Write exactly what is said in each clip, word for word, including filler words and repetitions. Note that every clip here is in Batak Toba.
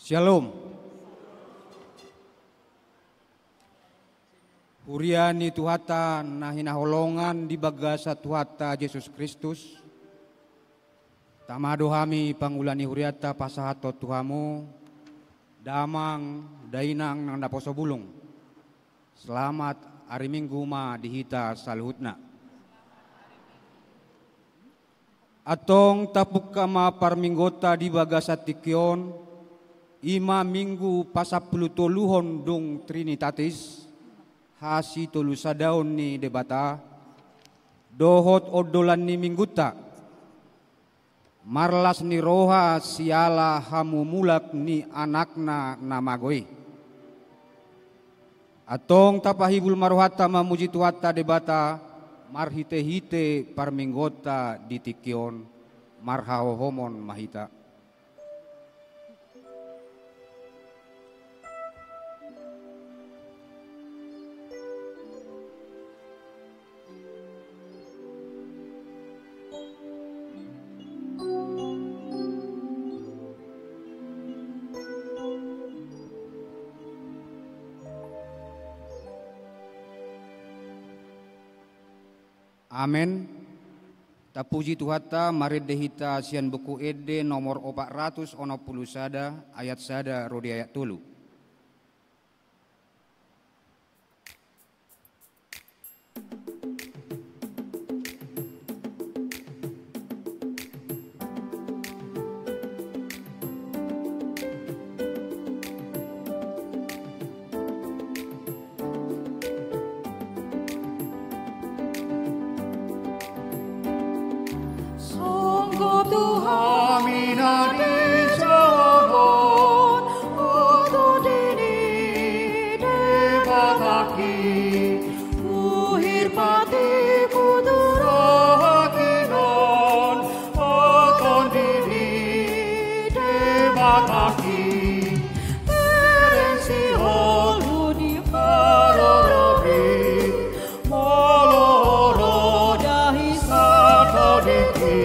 Syalom. Huria ni Tuhanta na hinaholongan di bagasan Tuhanta Jesus Kristus, tama do hami pangula ni hurianta pasahathon tu hamu, damang dainang nang naposo bulung. Selamat ari Minggu ma di hita saluhutna. Antong tapungka ma parmingguonta di bagasan tingki on, i ma Minggu pasampulutoluhon dung Trinitatis, hasitolusadaon ni Debata, dohot ondolan ni Minggunta, marlas ni roha siala hamumulak ni Anakna na mago i. Antong tapahibul ma rohanta mamuji Tuhanta Debata, marhitehite parmingguonta di tingki on, marhahohomon ma hita. Amen. Tapuji Tuhanta, marende hita sian Buku Ende nomor opat ratus onom pulu sada, ayat sada ro di ayat tolu. Songgop tu hami na di joloan on, o Tondi ni Debatangki, tu hirpati putu rohangki on, o Tondi ni Debatangki, bereng sihol tu di parorobit, molo ro dahi satodingki,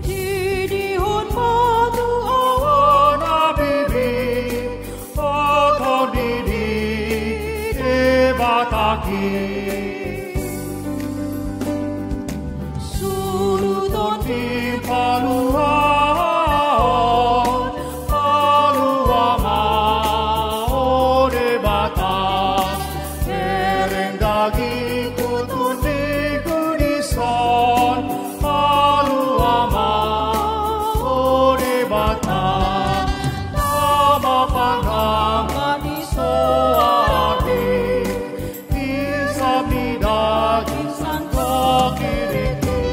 didihon ma tu ahu na bibi, o Tondi ni Debatangki. Sulut on di paluaon, palua ma, o Debata, bereng dagingku tu tingki on dison, palua ma, o Debata, tama pangan ma di soari, hisap ni daging sandok i ringki,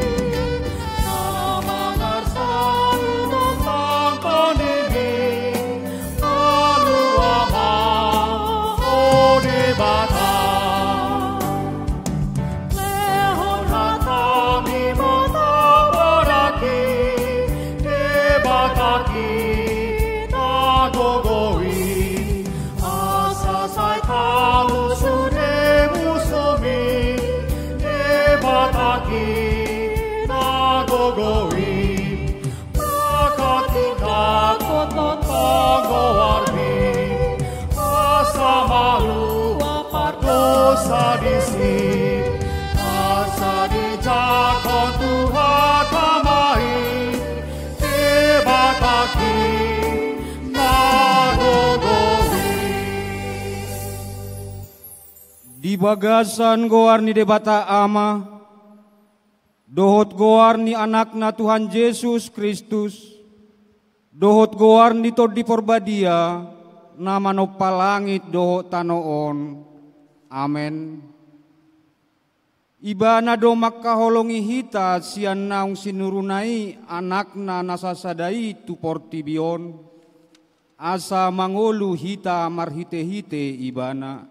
na mangarsahi tongtong tondim i, palua ma, o Debata. Lehon hatami ma tapadangki, Debatangki na gogo i, asa sai talup sude musumi, Debatangki na gogo i. Manghatindanghon tongtong goarmi, asa malua pardosa disi, asa dijangkon Tuhanta ma i, Debatangki na gogo i. Di bagasan goar ni Debata Ama, dohot goar ni Anakna Tuhan Jesus Kristus, dohot goar ni Tondi Parbadia, na manompa langit dohot tano on. Amen. Ibana do mangkaholongi hita sian naung sinuruna i Anakna na sasada i tu portibi on, asa mangolu hita marhitehite Ibana.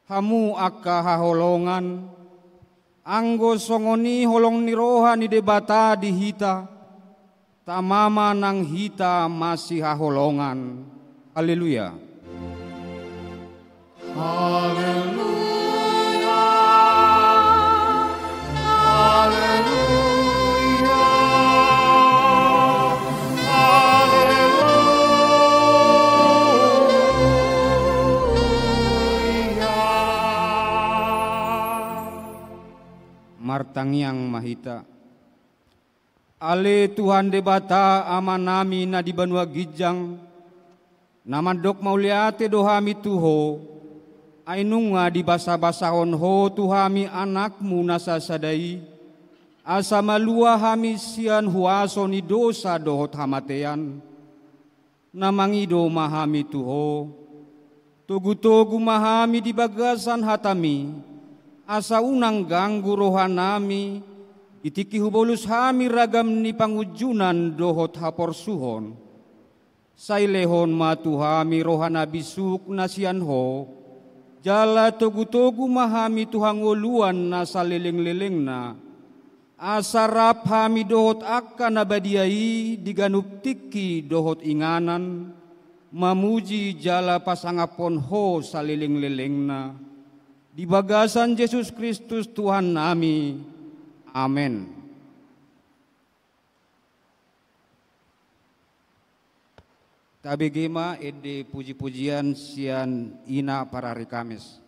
Hamu angka haholongan, anggo songon i holong ni roha ni Debata di hita, tama ma nang hita masihaholongan. Haleluya. Haleluya. Haleluya. Haleluya. Tangiang ma hita. Ale Tuhan Debata Amanami na di banua ginjang, na mandok mauliate do hami tu Ho, ai nunga dibasabasahon Ho tu hami Anakmu na sasada i, asa malua hami sian huaso ni dosa dohot hamatean. Na mangido ma hami tu Ho, togutogu ma hami di bagasan hataMi, asa unang ganggu rohanami, di tingki hubolus hami ragam ni pangunjunan dohot haporsuhon. Sai lehon ma tu hami roha na bisuk na sian Ho, jala togutogu ma hami tu hangoluan na salelenglelengna, asa rap hami dohot angka na badia i di ganup tingki dohot inganan, mamuji jala pasangaphon Ho salelenglelengna. Di bagasan Jesus Kristus Tuhannami. Amen. Tabege ma ende pujipujian sian ina parari Kamis.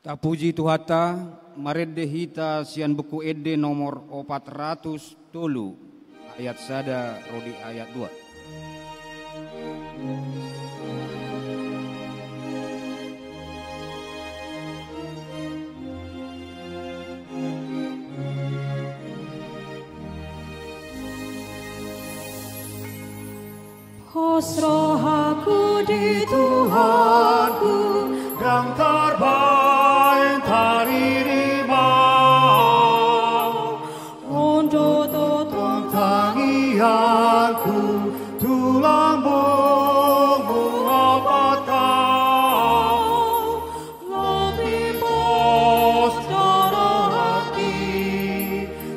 Tapuji Tuhanta, marende hita sian Buku Ende nomor opat ratus tolu, ayat sada ro di ayat dua. Pos rohaku di Tuhanku, ndang tarbaen taririman. On do tongtong tangiangku, tulang bongmu ampatau. Lobi pos do rohangki,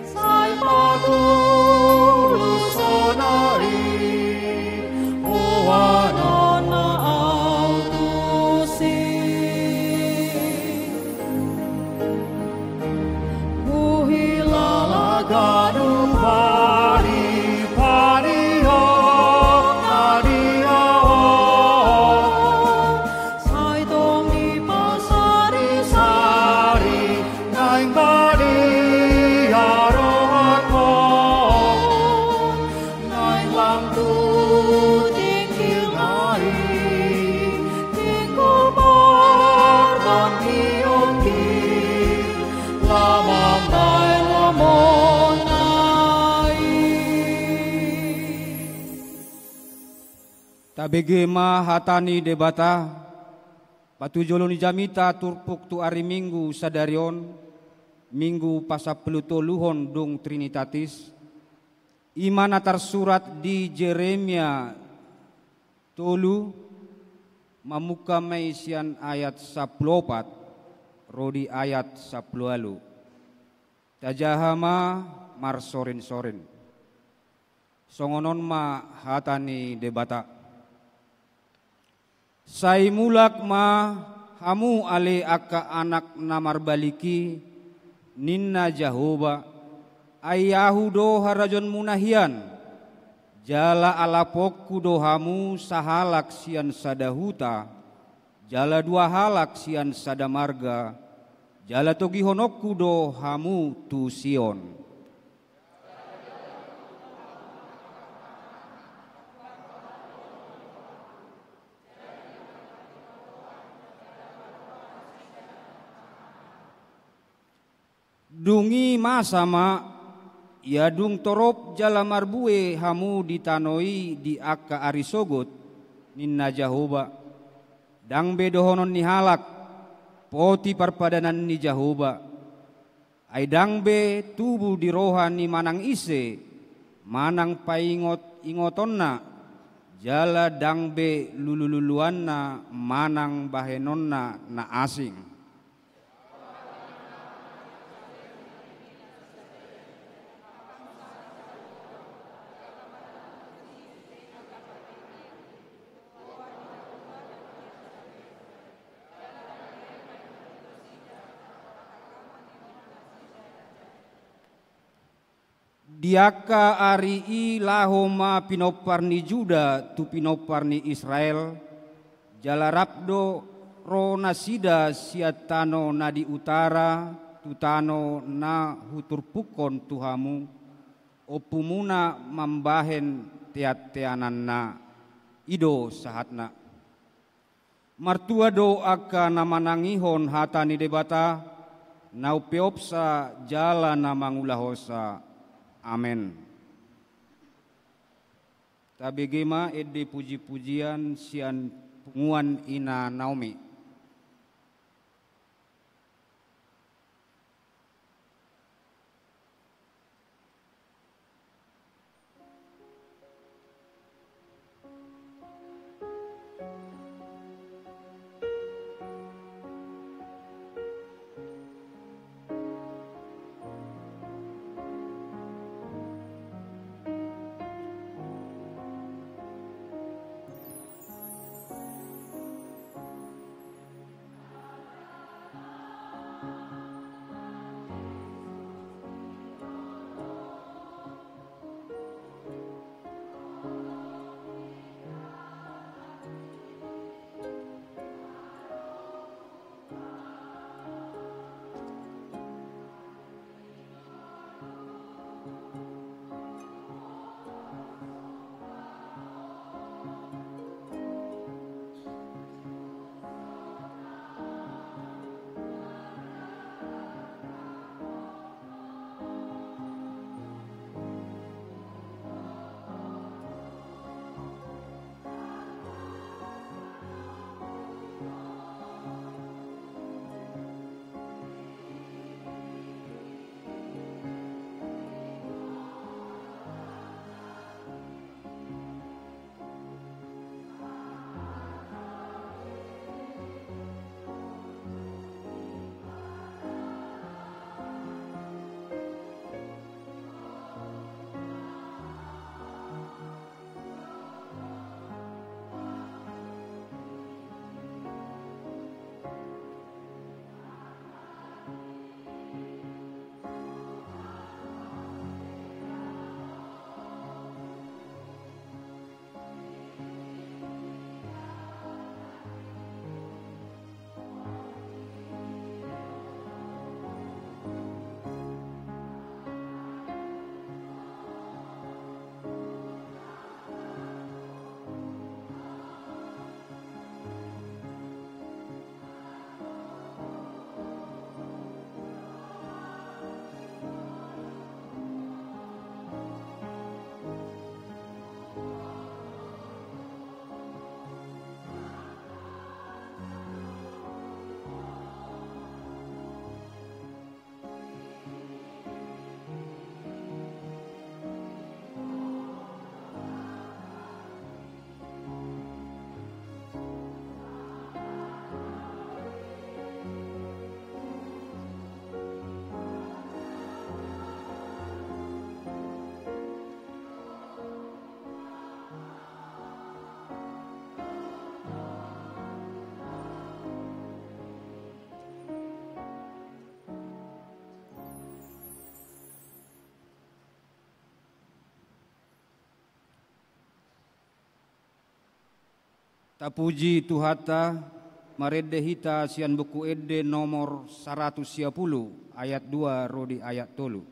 sai patulus sonari, boanonna au tusi. Huhilala ganup ari, panion na dia on. Sai tong dipasari-sari, naeng badia rohangkon. Naeng lam tu tingki nai, tingko parbandiongki, lam mambaen lomo nai. Tabege ma hata ni Debata. Patujolo ni jamita turpuk tu ari Minggu sadari on, Minggu pasampulutoluhon dung Trinitatis, i ma na tarsurat di Jeremia tolu, mamungka ma i sian ayat sampulu opat ro di ayat sampulu ualu. Tajaha ma marsorin-sorin. Songon on ma hata ni Debata. Sai mulak ma hamu ale angka anak na marbalik i, ninna Jahowa, ai Ahu do harajaonmuna hian, jala alaponku do hamu sahalak sian sada huta, jala dua halak sian sada marga, jala togihononku do hamu tu Sion. Dung i masa ma, ia dung torop jala marbue hamu di tano i di angka ari sogot, ninna Jahowa, ndang be dohonon ni halak, poti parpadanan ni Jahowa. Ai ndang be tubu di roha ni manang ise manang paingot-ingotonna, jala ndang be lulu-luluanna manang bahenonna na asing. Di angka ari i laho ma pinompar ni Juda tu pinompar ni Israel, jala rap do ro nasida sian tano na di utara tu tano na huturpukkon tu hamu, ompumuna mambahen tean-teananna. I do sahatna. Martua do angka na manangihon hata ni Debata, na umpeopsa jala na mangulahonsa. Amen. Tabege ma ende puji-pujian sian punguan Ina Naomi. Tapuji Tuhanta, marende hita sian Buku Ende nomor saratus sia pulu, ayat dua ro di ayat tolu.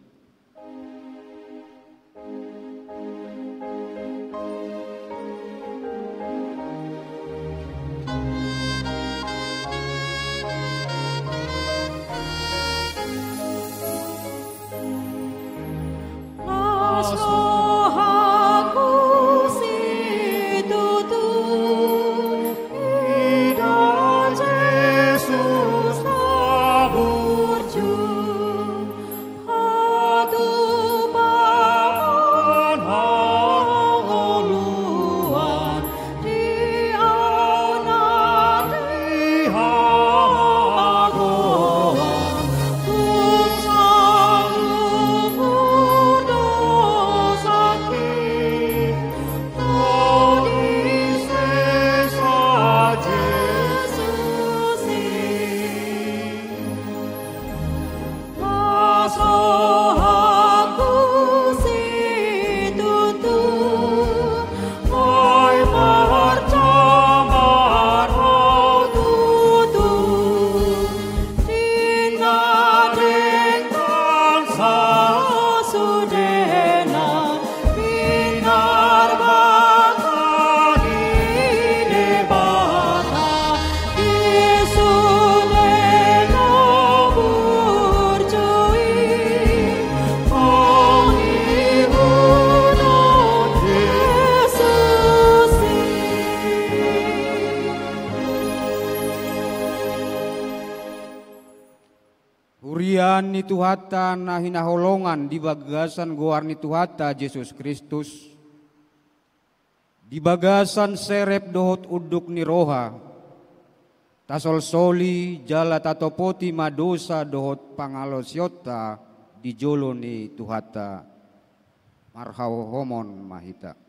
Huria ni Tuhanta na hinaholongan di bagasan goar ni Tuhanta Jesus Kristus, di bagasan serep dohot unduk ni roha, tasolsoli jala tatopoti ma dosa dohot pangalaosionta di jolo ni Tuhanta. Marhahohomon ma hita.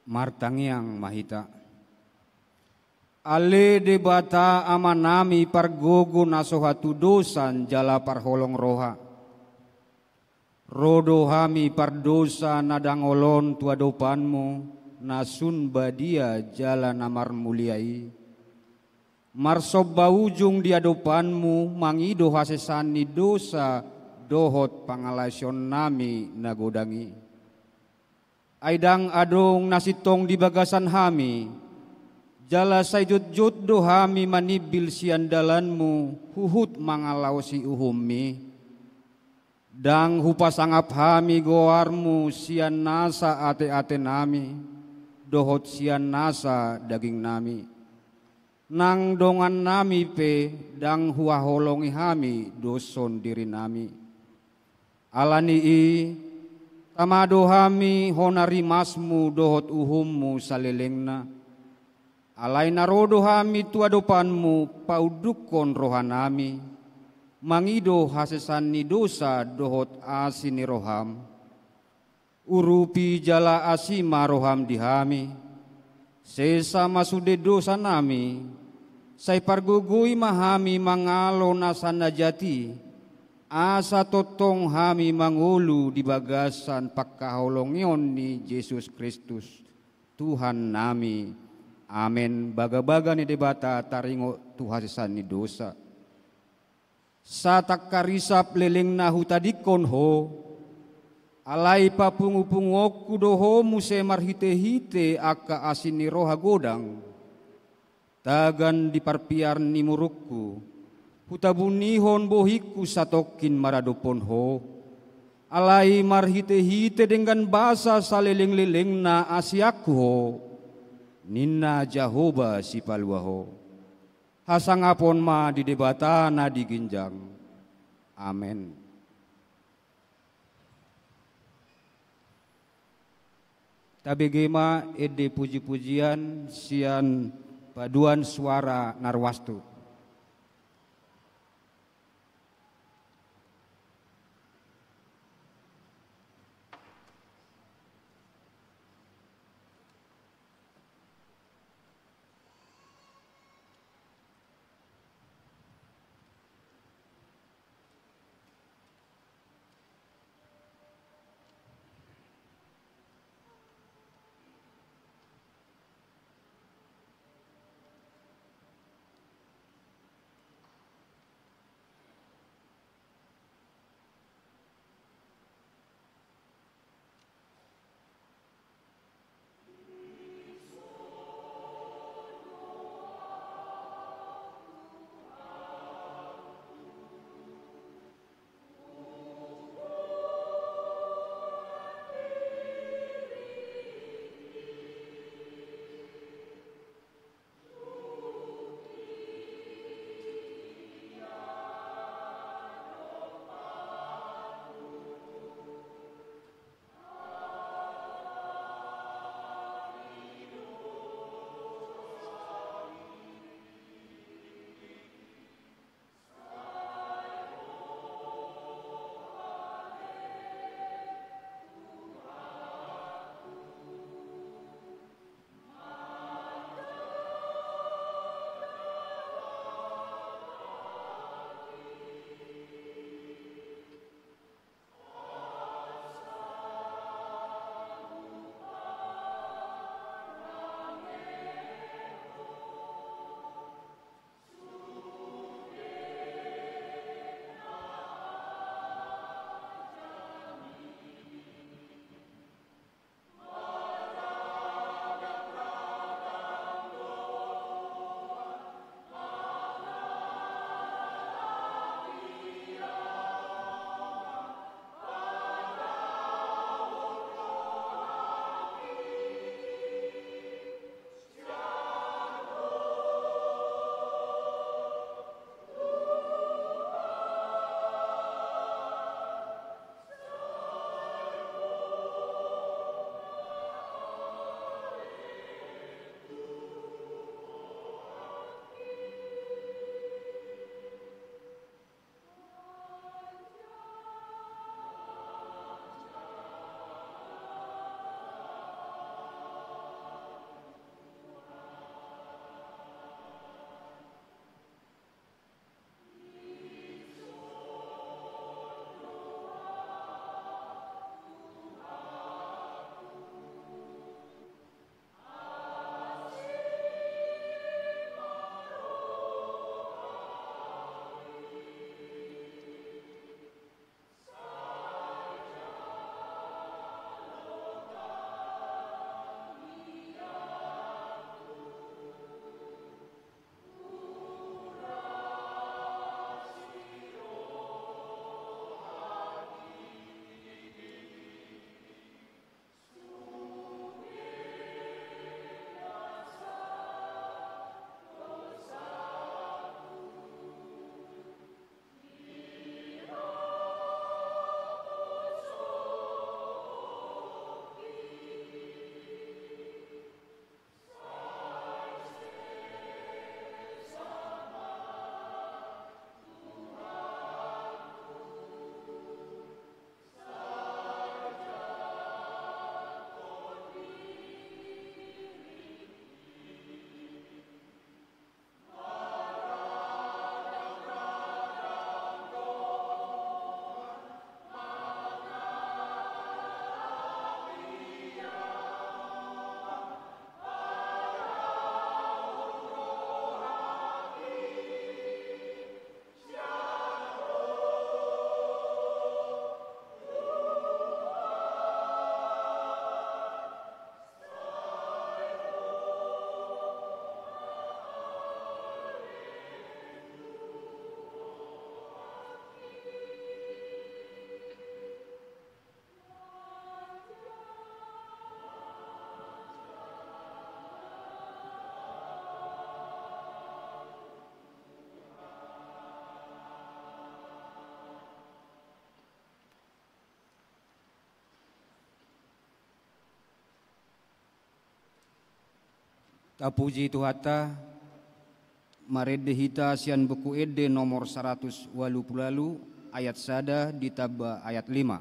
Martangiang ma hita. Ale Debata Amanami pargogo na so hatudosan jala parholong roha. Ro do hami pardosa na dangol on tu adopanMu, na sun badia jala na marmulia i. Marsomba ujung di adopanMu, mangido hasesaan ni dosa dohot pangalaosionnami na godang i. Ai ndang adong na sintong di bagasan hami, jala sai jotjot do hami manimbil sian dalanMu huhut mangalaosi uhumMi. Ndang hupasangap hami goarMu sian nasa ateatenami, dohot sian nasa dagingnami. Nang dongannami pe ndang huhaholongi hami doshon dirinami. Ala ni i, tama do hami hona rimasMu dohot uhumMu salelengna. Alai na ro do hami tu adopanMu paundukkon rohanami, mangido hasesaan ni dosa dohot asi ni rohaM. Urupi jala asi ma rohaM di hami, sesa ma sude dosanami, sai pargogoi ma hami mangalo nasa na jati, asa tongtong hami mangolu di bagasan pangkaholongion ni Jesus Kristus, Tuhannami. Amen. Bagabaga ni Debata taringot tu hasesaan ni dosa. Satangkarisap lelengna hutadingkon Ho, Alai papungupunguonku do ho muse marhitehite angka asi ni roha godang, tagan di parpiar ni murukku, hutabunihon bohingku satongkin maradophon ho, alai marhitehite denggan basa salelenglelengna asianku ho, ninna Jahowa Sipalua ho. Hasangapon ma di Debata na di ginjang. Amen. Tabege ma ende pujipujian sian paduan suara na ruas tu. Tapuji Tuhanta, marende hita sian Buku Ende nomor saratus ualu pulu ualu, ayat sada ditamba ayat lima.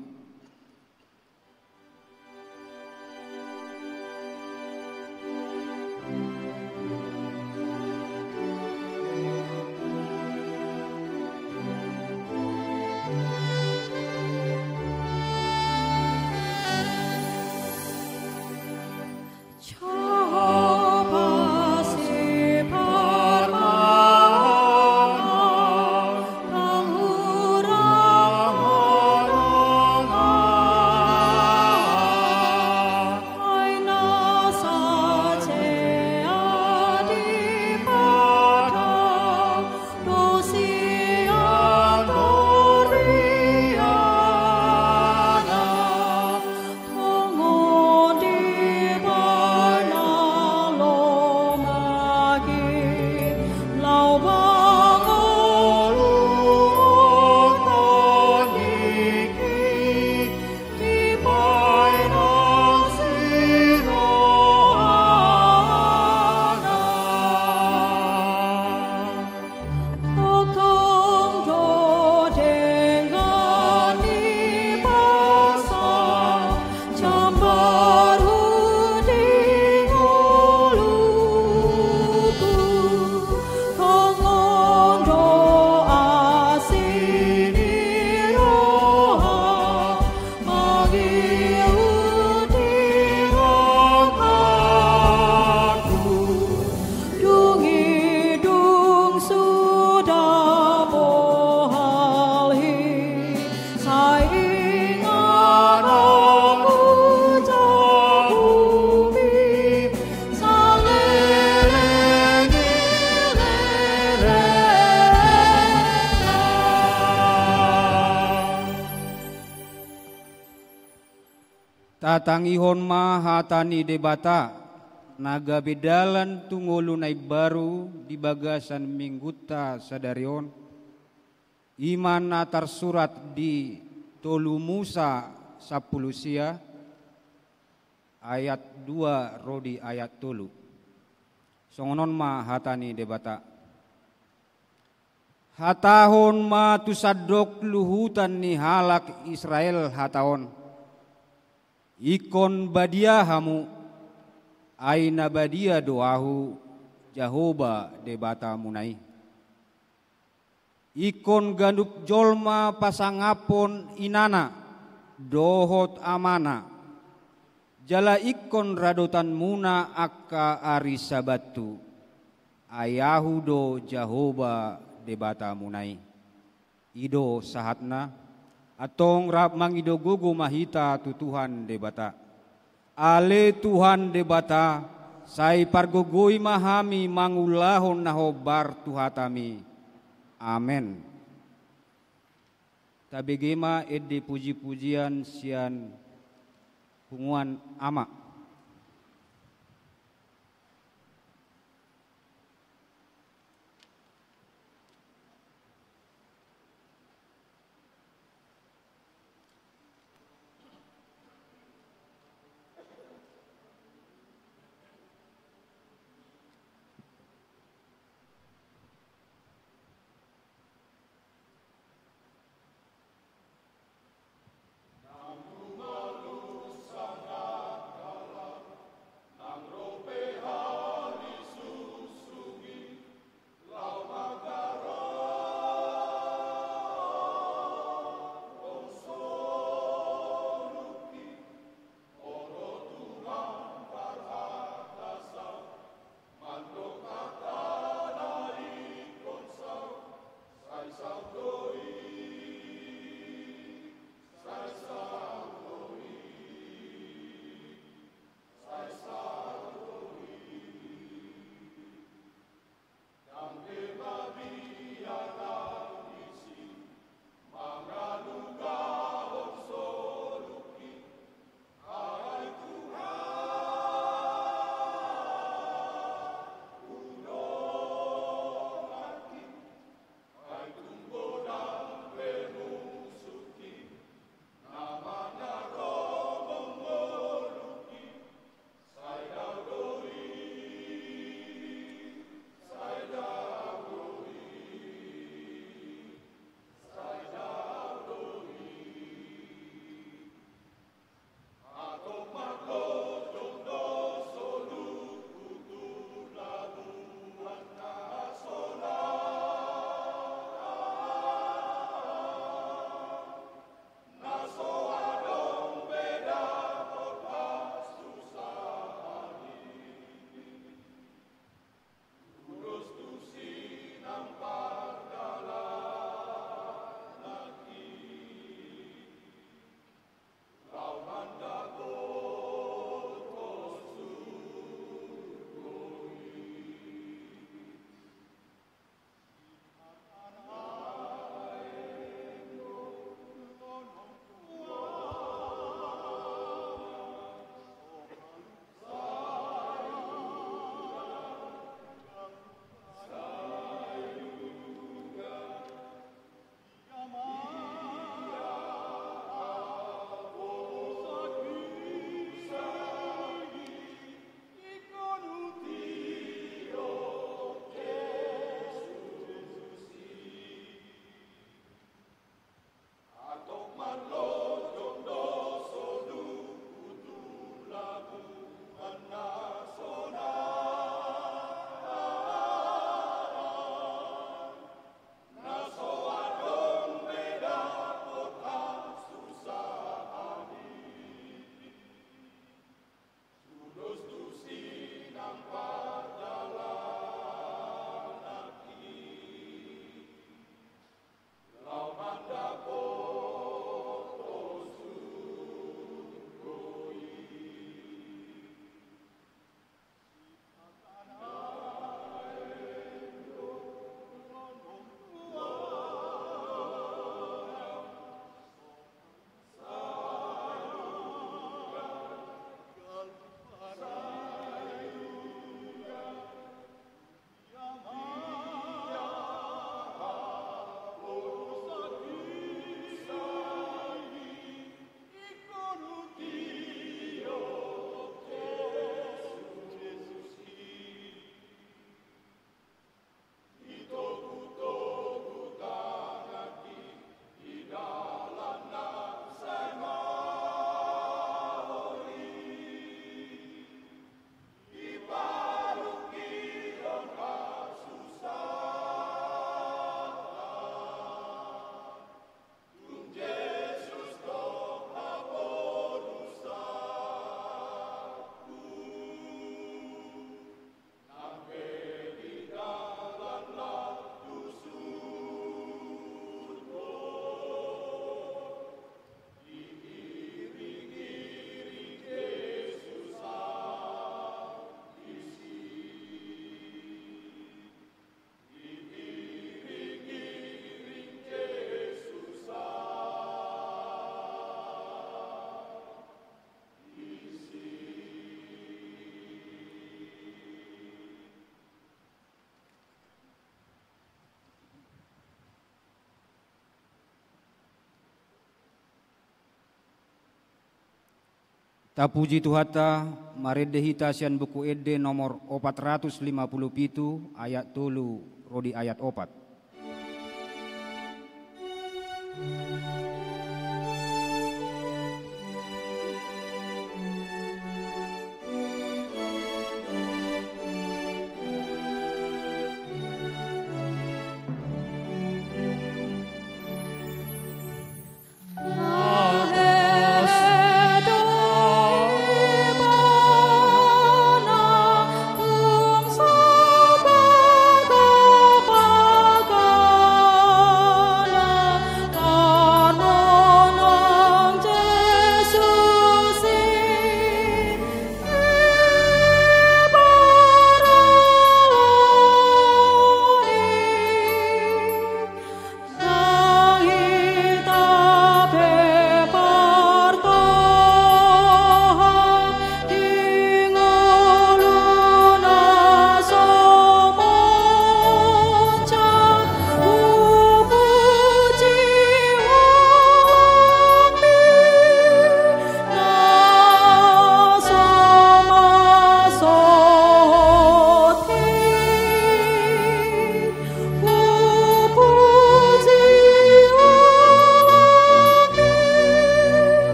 Tatangihon ma hata ni Debata, na gabe dalan tu ngolu na imbaru di bagasan minggunta sadari on. I ma na tarsurat di tolu Musa sampulu sia, ayat dua ro di ayat tolu. Songon on ma hata ni Debata. Hatahon ma tu sandok luhutan ni halak Israel hata on: Ingkon badia hamu, ai na badia do Ahu, Jahowa Debatamuna i. Ingkon ganup jolma pasangaphon inana dohot amana, jala ingkon radotanmuna angka ari Sabathu, ai Ahu do Jahowa Debatamuna i. I do sahatna. Antong rap mangido gogo ma hita tu Tuhan Debata. Ale Tuhan Debata, sai pargogoi ma hami mangulahon na hombar tu hataMi. Amen. Tabege ma ende puji-pujian sian punguan Ama. Tapuji Tuhanta, marende hita sian Buku Ende nomor opat ratus lima puluh pitu, ayat tolu ro di ayat opat.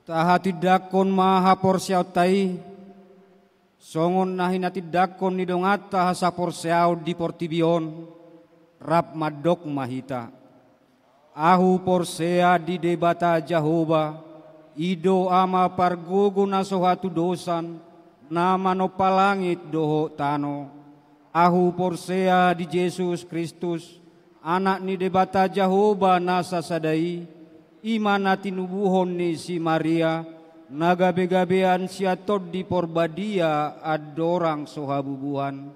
Tahatindangkon ma haporseaonta i, songon na hinatindangkon ni donganta hasaporseaon di portibi on, rap mandok ma hita. Ahu porsea di Debata Jahowa, i do Ama pargogo na so hatudosan, na manompa langit dohot tano. Ahu porsea di Jesus Kristus, Anak ni Debata Jahowa na sasada i, i ma na tinubuhon ni si Maria, na gabegabean sian Tondi Porbadia andorang so habubuhan.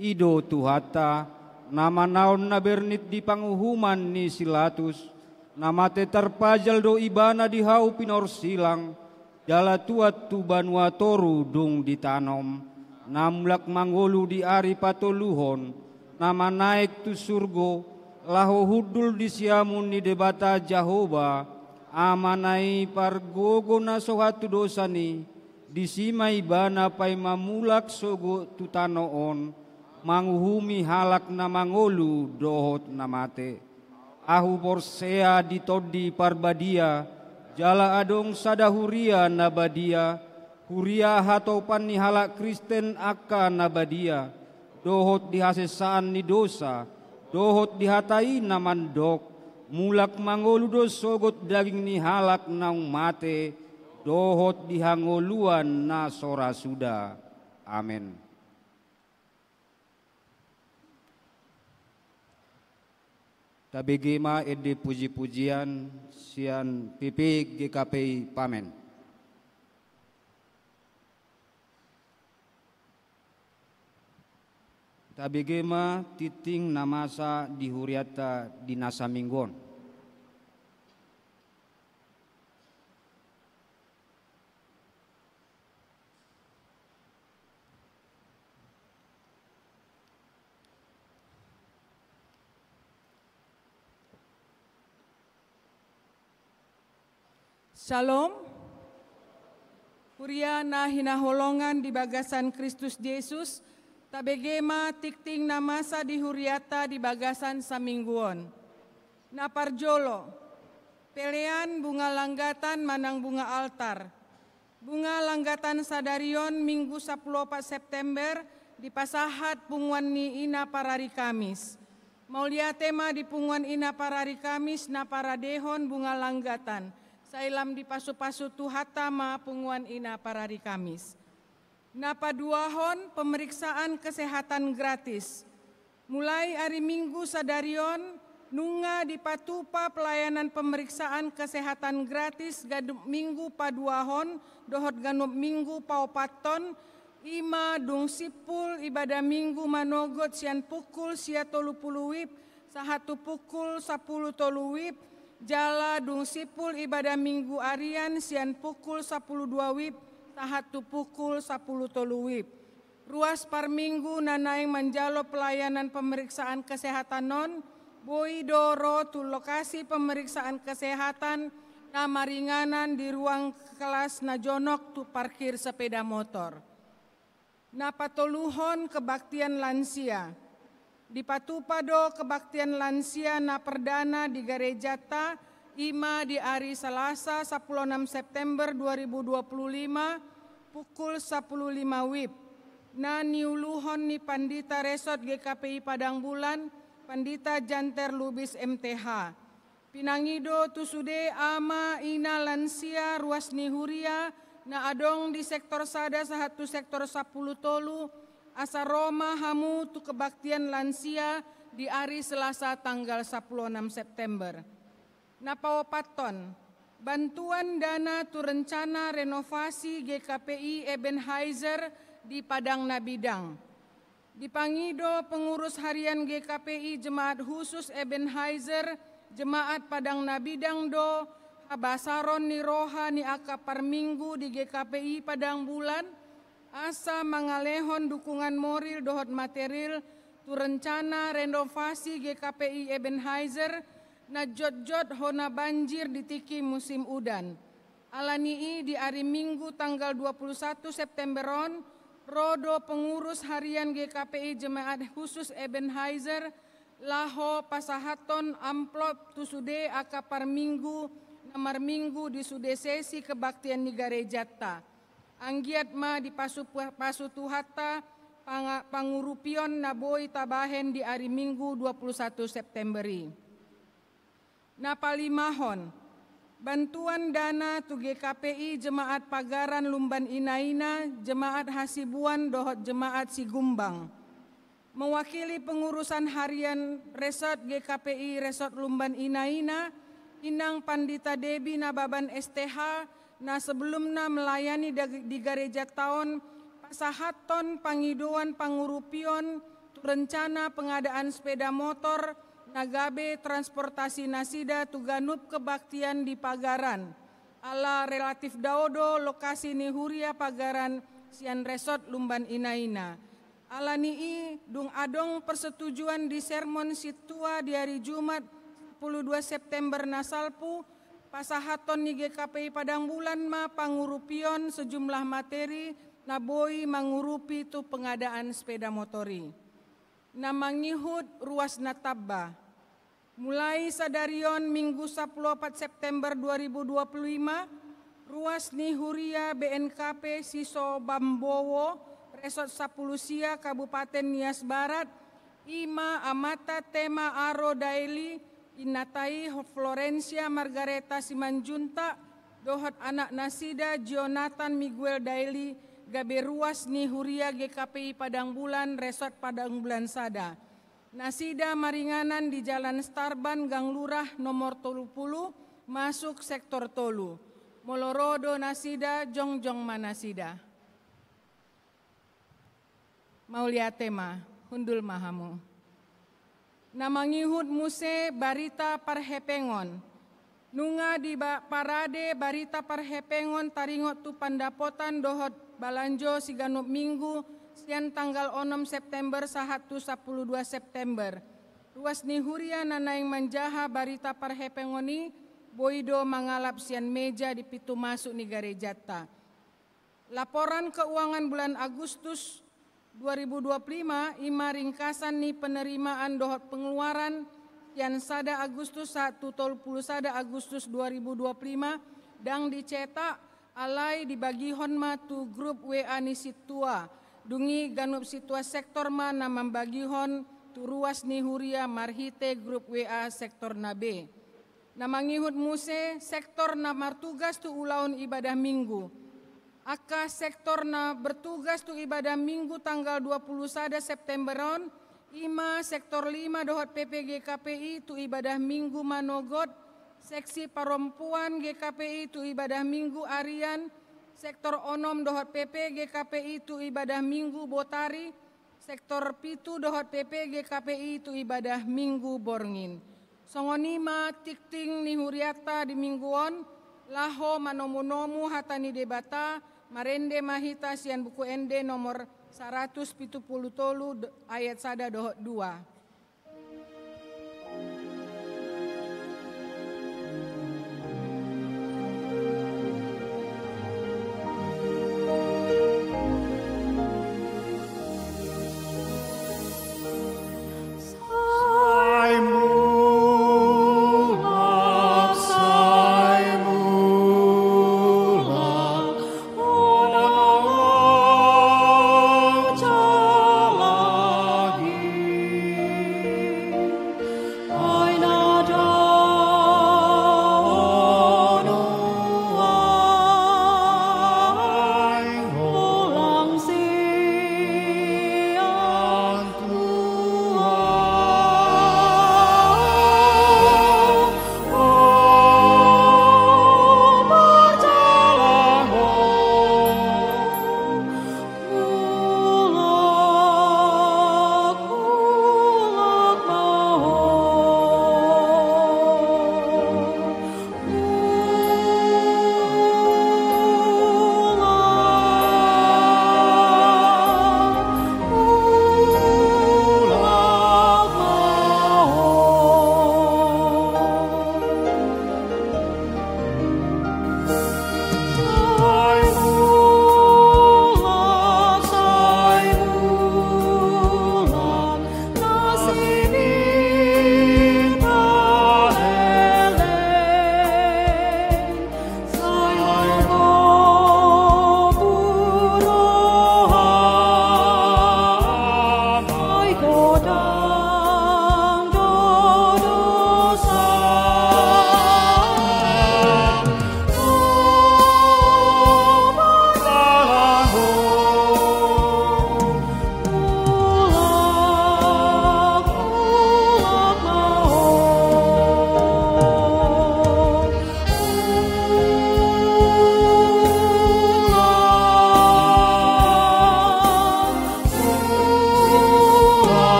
I do Tuhanta, na manaon na bernit di panguhuman ni si Latus, na mate tarpajal do Ibana di hau pinorsilang, jala tuat tu banua toru dung ditanom, na mulak mangolu di ari patoluhon, na manaek tu surgo, laho hundul di siamun ni Debata Jahowa, Amana i pargogo na so hatudosan i, disi ma Ibana paima mulak sogot tu tano on, manguhumi halak na mangolu dohot na mate. Ahu porsea di Tondi Parbadia, jala adong sada huria na badia, huria hatopan ni halak Kristen angka na badia, dohot di hasesaan ni dosa, dohot di hata i na mandok, mulak mangolu do sogot daging ni halak naung mate, dohot di hangoluan na so ra suda. Amen. Tabege ma ende pujipujian sian P P G K P I Pamen. Tabege ma tingting na masa di hurianta di na saminggu on. Shalom. Huria na hinaholongan di bagasan Kristus Jesus, tabege ma tingting na masa di huriata di bagasan saminggu on. Na parjolo, pelean bunga langgatan manang bunga altar. Bunga langgatan sadari on Minggu sampulu opat September dipasahat punguan ni ina parari Kamis. Mauliate ma di punguan ina parari Kamis na paradehon bunga langgatan, sai lam dipasupasu Tuhanta ma punguan ina parari Kamis. Na paduahon, pemeriksaan kesehatan gratis. Mulai ari Minggu sadari on, nunga dipatupa pelayanan pemeriksaan kesehatan gratis ganup Minggu paduahon dohot ganup Minggu paopathon, i ma dung simpul ibadah Minggu manogot sian pukul sia tolu pulu wib sahat tu pukul sampulu tolu wib, jala dung simpul ibadah Minggu arian sian pukul sampulu dua wib sahat tu pukul sampulu tolu wib. Ruas parminggu na naeng manjalo pelayanan pemeriksaan kesehatan on, boi do ro tu lokasi pemeriksaan kesehatan na maringanan di ruang kelas na jonok tu parkir sepeda motor. Na patoluhon, kebaktian lansia. Dipatupa do kebaktian lansia na perdana di garejanta, i ma di ari Salasa sampulu onom September dua ribu dua pulu lima, pukul sampulu lima wib, na niuluhon ni Pandita Resort G K P I Padang Bulan, Pandita Janter Lubis M T H. Pinangido tu sude ama, ina, lansia, ruas ni huria na adong di sektor sada sahat tu sektor sampulu tolu, asa ro ma hamu tu kebaktian lansia di ari Selasa tanggal sampulu onom September. Na paopathon, bantuan dana tu rencana renovasi G K P I Ebenhaezer di Padang Nabidang. Dipangido pengurus harian G K P I Jemaat Khusus Ebenhaezer, Jemaat Padang Nabidang do habasaron ni roha ni angka parminggu di G K P I Padang Bulan, asa mangalehon dukungan moral dohot material tu rencana renovasi G K P I Ebenhaezer na jotjot hona banjir di tingki musim udan. Alani i, di ari Minggu tanggal dua pulu satu September on, ro do pengurus harian G K P I Jemaat Khusus Ebenhaezer laho pasahathon amplop tu sude angka parminggu na marminggu di sude sesi kebaktian ni garejanta. Anggiat ma dipasupasu Tuhanta panga-, pangurupion na boi tabahen di ari Minggu dua pulu satu September i. Na palimahon, bantuan dana tu G K P I Jemaat Pagaran Lumban Inaina, Jemaat Hasibuan dohot Jemaat Sigumbang. Mewakili pengurusan harian Resort G K P I Resort Lumban Inaina, Inang Pandita Debi Nababan S T H, na sebelumna melayani dag-, di garejanta on, pasahathon pangidoan pangurupion tu rencana pengadaan sepeda motor na gabe transportasi nasida tu ganup kebaktian di Pagaran. Ala relatif dao do lokasi ni huria Pagaran sian Resort Lumban Inaina. Alani i, dung adong persetujuan di sermon sintua di ari Jumat sampulu dua September na salpu, pasahathon ni G K P I Padang Bulan ma pangurupion sejumlah materi na boi mangurupi tu pengadaan sepeda motor i. Na mangihut, ruas na tamba. Mulai sadari on Minggu sampulu opat September dua ribu dua pulu lima, ruas ni huria B N K P Siso Bambowo, Resort sampulu sia, Kabupaten Nias Barat, i ma Amanta Tema Aro Daeli, innanta i Florencia Margareta Simanjuntak, dohot anaknasida Jonathan Miguel Daeli, gabe ruas ni huria G K P I Padang Bulan, Resort Padang Bulan sada. Nasida maringanan di Jalan Starban, Gang Lurah nomor tolu pulu, masuk sektor tolu. Molo ro do nasida, jongjong ma nasida. Mauliate ma, hundul ma hamu. Na mangihut muse barita parhepengon. Nunga diparade barita parhepengon taringot tu pandapotan dohot balanjo siganup minggu sian tanggal onom September sahat tu sampulu dua September. Ruas ni huria na naeng manjaha barita parhepengon i, boi do mangalap sian meja di pintu masuk ni garejanta. Laporan keuangan bulan Agustus dua ribu dua puluh lima, i ma ringkasan ni penerimaan dohot pengeluaran sian sada Agustus sahat tu tolu puluh sada Agustus dua ribu dua puluh lima, ndang dicetak, alai dibagihon ma tu grup W A ni sintua. Dung i ganup sintua sektor ma na mambagihon tu ruas ni huria marhite grup W A sektorna be. Na mangihut muse sektor na martugas tu ulaon ibadah Minggu. Angka sektor na bertugas tu ibadah Minggu tanggal dua puluh sada September on, i ma sektor lima dohot P P G K P I tu ibadah Minggu manogot, seksi parompuan G K P I tu ibadah Minggu arian, sektor onom dohot P P G K P I tu ibadah Minggu botari, sektor pitu dohot P P G K P I tu ibadah Minggu borngin. Songon i ma tingting ni hurianta di Minggu on, laho manomunomu hata ni Debata, marende ma hita sian Buku Ende nomor saratus pitu pulu tolu d-, ayat sada dohot dua.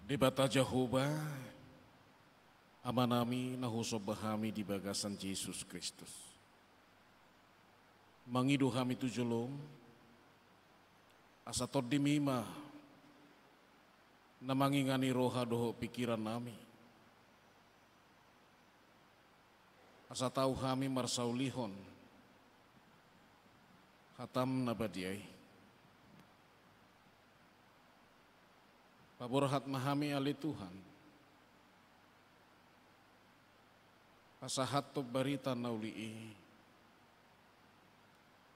Debata Jahowa, Amanami na husomba hami di bagasan Jesus Kristus. Mangido hami tu jolom, asa TondiMi ma na mangingani roha dohot pingkirannami. Asa tau hami marsaulihon hataM na badia i. Paborhat ma hami ale Tuhan, pasahathon barita na uli i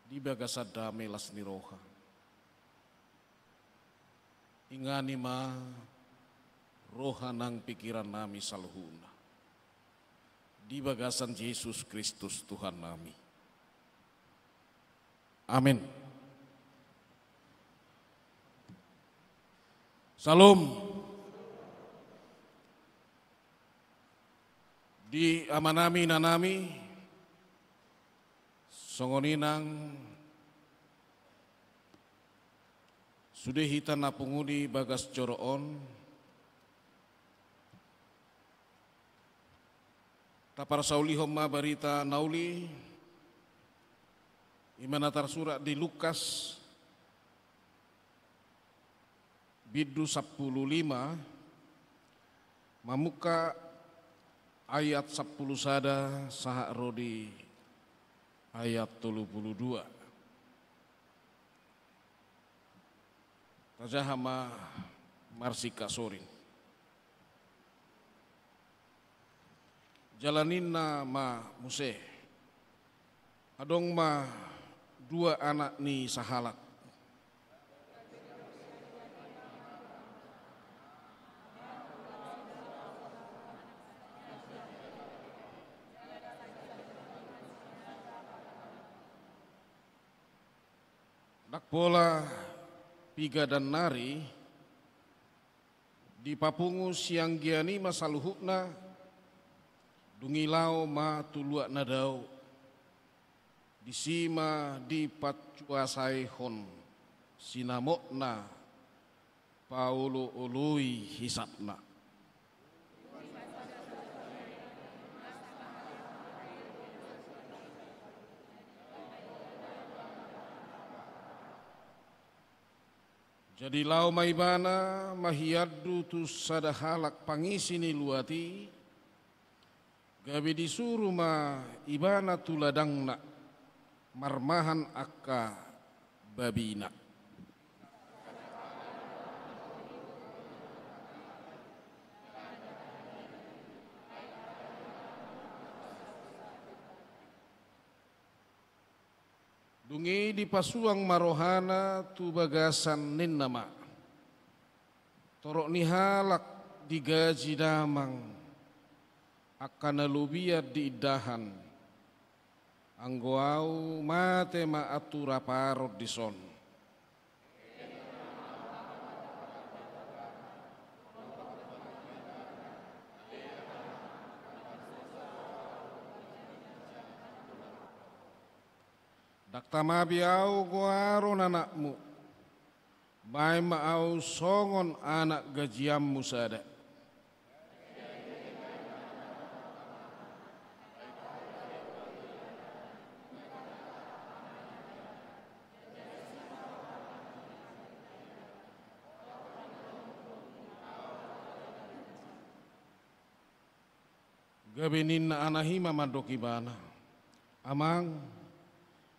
di bagasan dame las ni roha. Ingani ma roha nang pingkirannami saluhutna. Di bagasan Jesus Kristus Tuhannami. Amen. Syalom. Di amanami, inanami, songon i nang sude hita na pungu di bagas joro on, taparsaulihon ma barita na uli, i ma na tarsurat di Lukas, bindu sampulu lima, mamungka ayat sampulu sada sahat ro di ayat tolu pulu dua. Tajaha ma marsingkat soring. Jala ninna ma muse: Adong ma dua anak ni sahalak. Ndang pola piga dan nari, dipapungu sianggian i ma saluhutna, dung i laho ma tu luat na dao. Disi ma dipacuasaihon sinamotna paolooloi hisapna. Jadi laho ma ibana maiandu tu sada halak pangisi ni luat i, gabe disuru ma ibana tu ladangna marmahan angka babina. Dung i dipasuang ma rohana tu bagasan, ninna ma: Torop ni halak digaji damang angka na lobian di indahan, anggo au mate ma antu rap aron dison. Ndang tama be au goaron anakmu, baen ma au songon anak gajianmu sada. Gabe ninna anak i ma mandok ibana: Amang,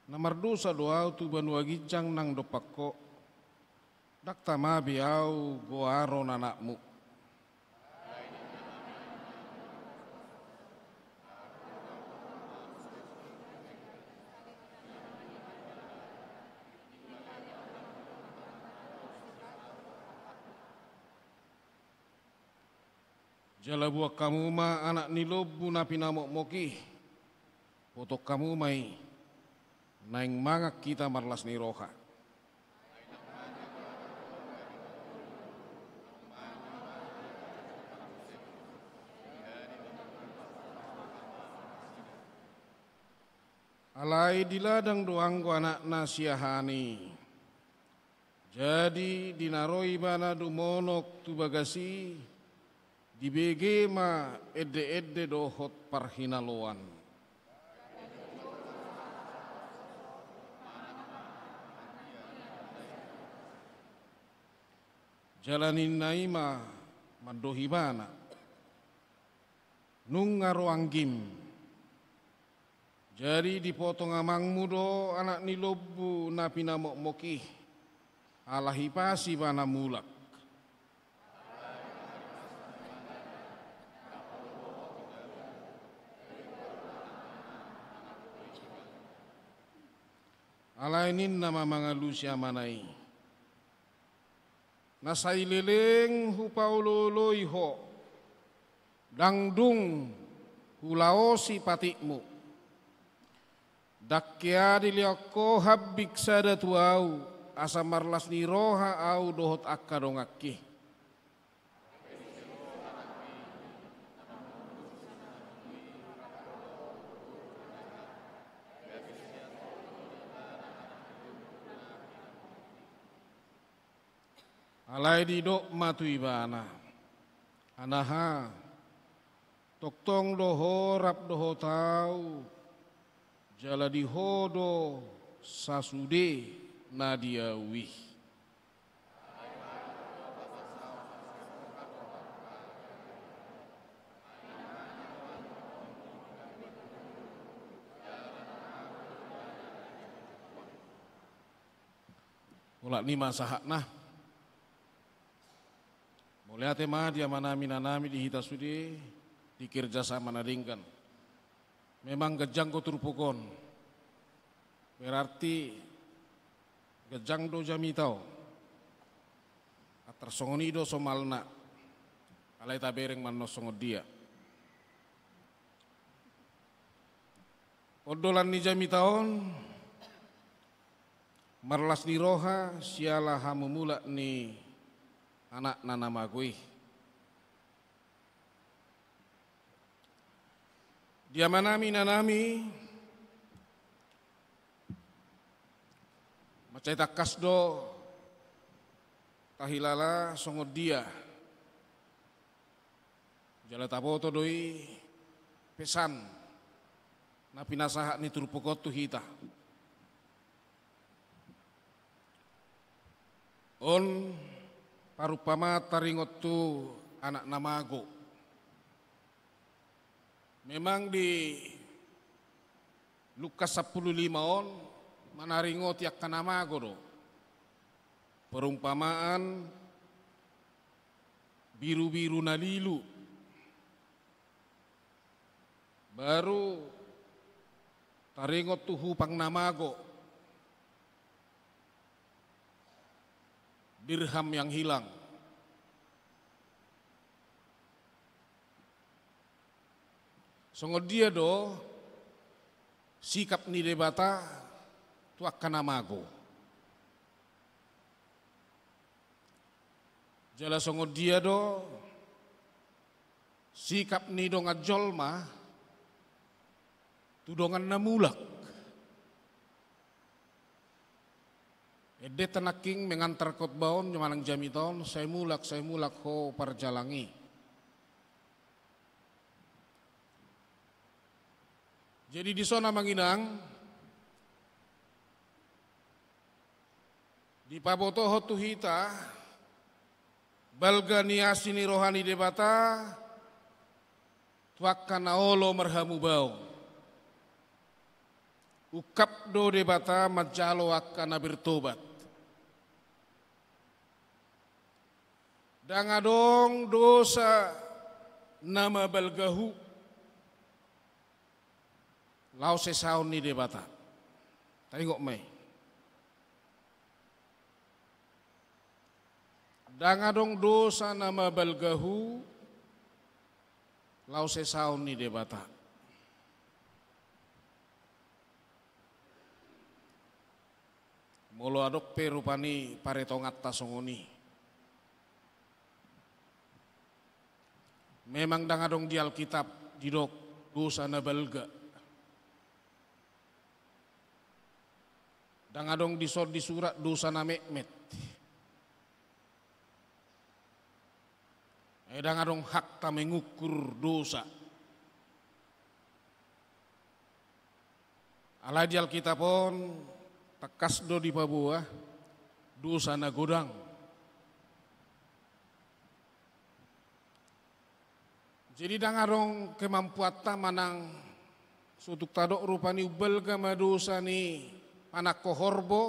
na mardosa do au tu banua ginjang nang dompak ho. Ndang tama be au goaron anakmu. Jala buat hamu ma anak ni lombu na pinamokmok i, potong hamu ma i, naeng mangan hita marlas ni roha. Alai di ladang do anggo anakna siahaan i. Jadi di na ro ibana dumonok tu bagas i, dibege ma ende-ende dohot parhinaloan. Jala ninna i ma mandok ibana: Nunga ro anggim. Jadi dipotong amangmu do anak ni lombu na pinamokmok i, ala hipas ibana mulak. Alai ninna ma mangalusi amana i: Na sai leleng hupaolooloi ho, ndang dung hulaosi patikmu. Ndang hea dilehon ho hambing sada tu au, asa marlas ni roha au dohot angka donganki. Alai didok ma tu ibana: Anaha, tongtong do ho rap dohot au, jala di ho do sasude na di au i. Mulak ni ma sahatna. Mauliate ma di amanami inanami di hita sude di kerjasama na denggan. Memang ganjang do turpuk on. Berarti ganjang do jamita on. Antar songon i do somalna. Alai tabereng ma annon songon dia. Ondolan ni jamita on, marlas ni roha siala hamumulak ni anakna na mago i. Di amanami inanami, mansai tangkas do tahilala songon dia. Jala taboto do i pesan na pinasahat ni turpuk on tu hita. On parumpamaan taringot tu anak na mago. Memang di Lukas sampulu lima on manaringoti angka na mago do. Perumpamaan birubiru na lilu. Baru taringot tu hupang na mago. Dirham yang hilang. Songon dia do sikap ni Debata tu angka na mago. Jala songon dia do sikap ni dongan jolma tu dongan na mulak. Ende tanangking mengantar khotbah on manang jamita on, sai mulak, sai mulak ho parjalang i. Jadi dison amang inang, dipabotohon tu hita balga ni asi ni roha ni Debata tu angka na olo marhamubaon. Ungkap do Debata manjalo angka na bertobat. Ndang adong dosa na mabalgahu laos sesaon ni Debata. Taingot ma i. Ndang adong dosa na mabalgahu laos sesaon ni Debata. Molo adong pe rupani paretonganta songon i. Memang ndang adong di Alkitab didok dosa na balga. Ndang adong dison disurat dosa na metmet. Ai ndang adong hakta mengukur dosa. Alai di Alkitab on tangkas do dipaboa dosa na godang. Jadi ndang adong kemampuanta manang so tung tadok rupani umbalga ma dosa ni panangko horbo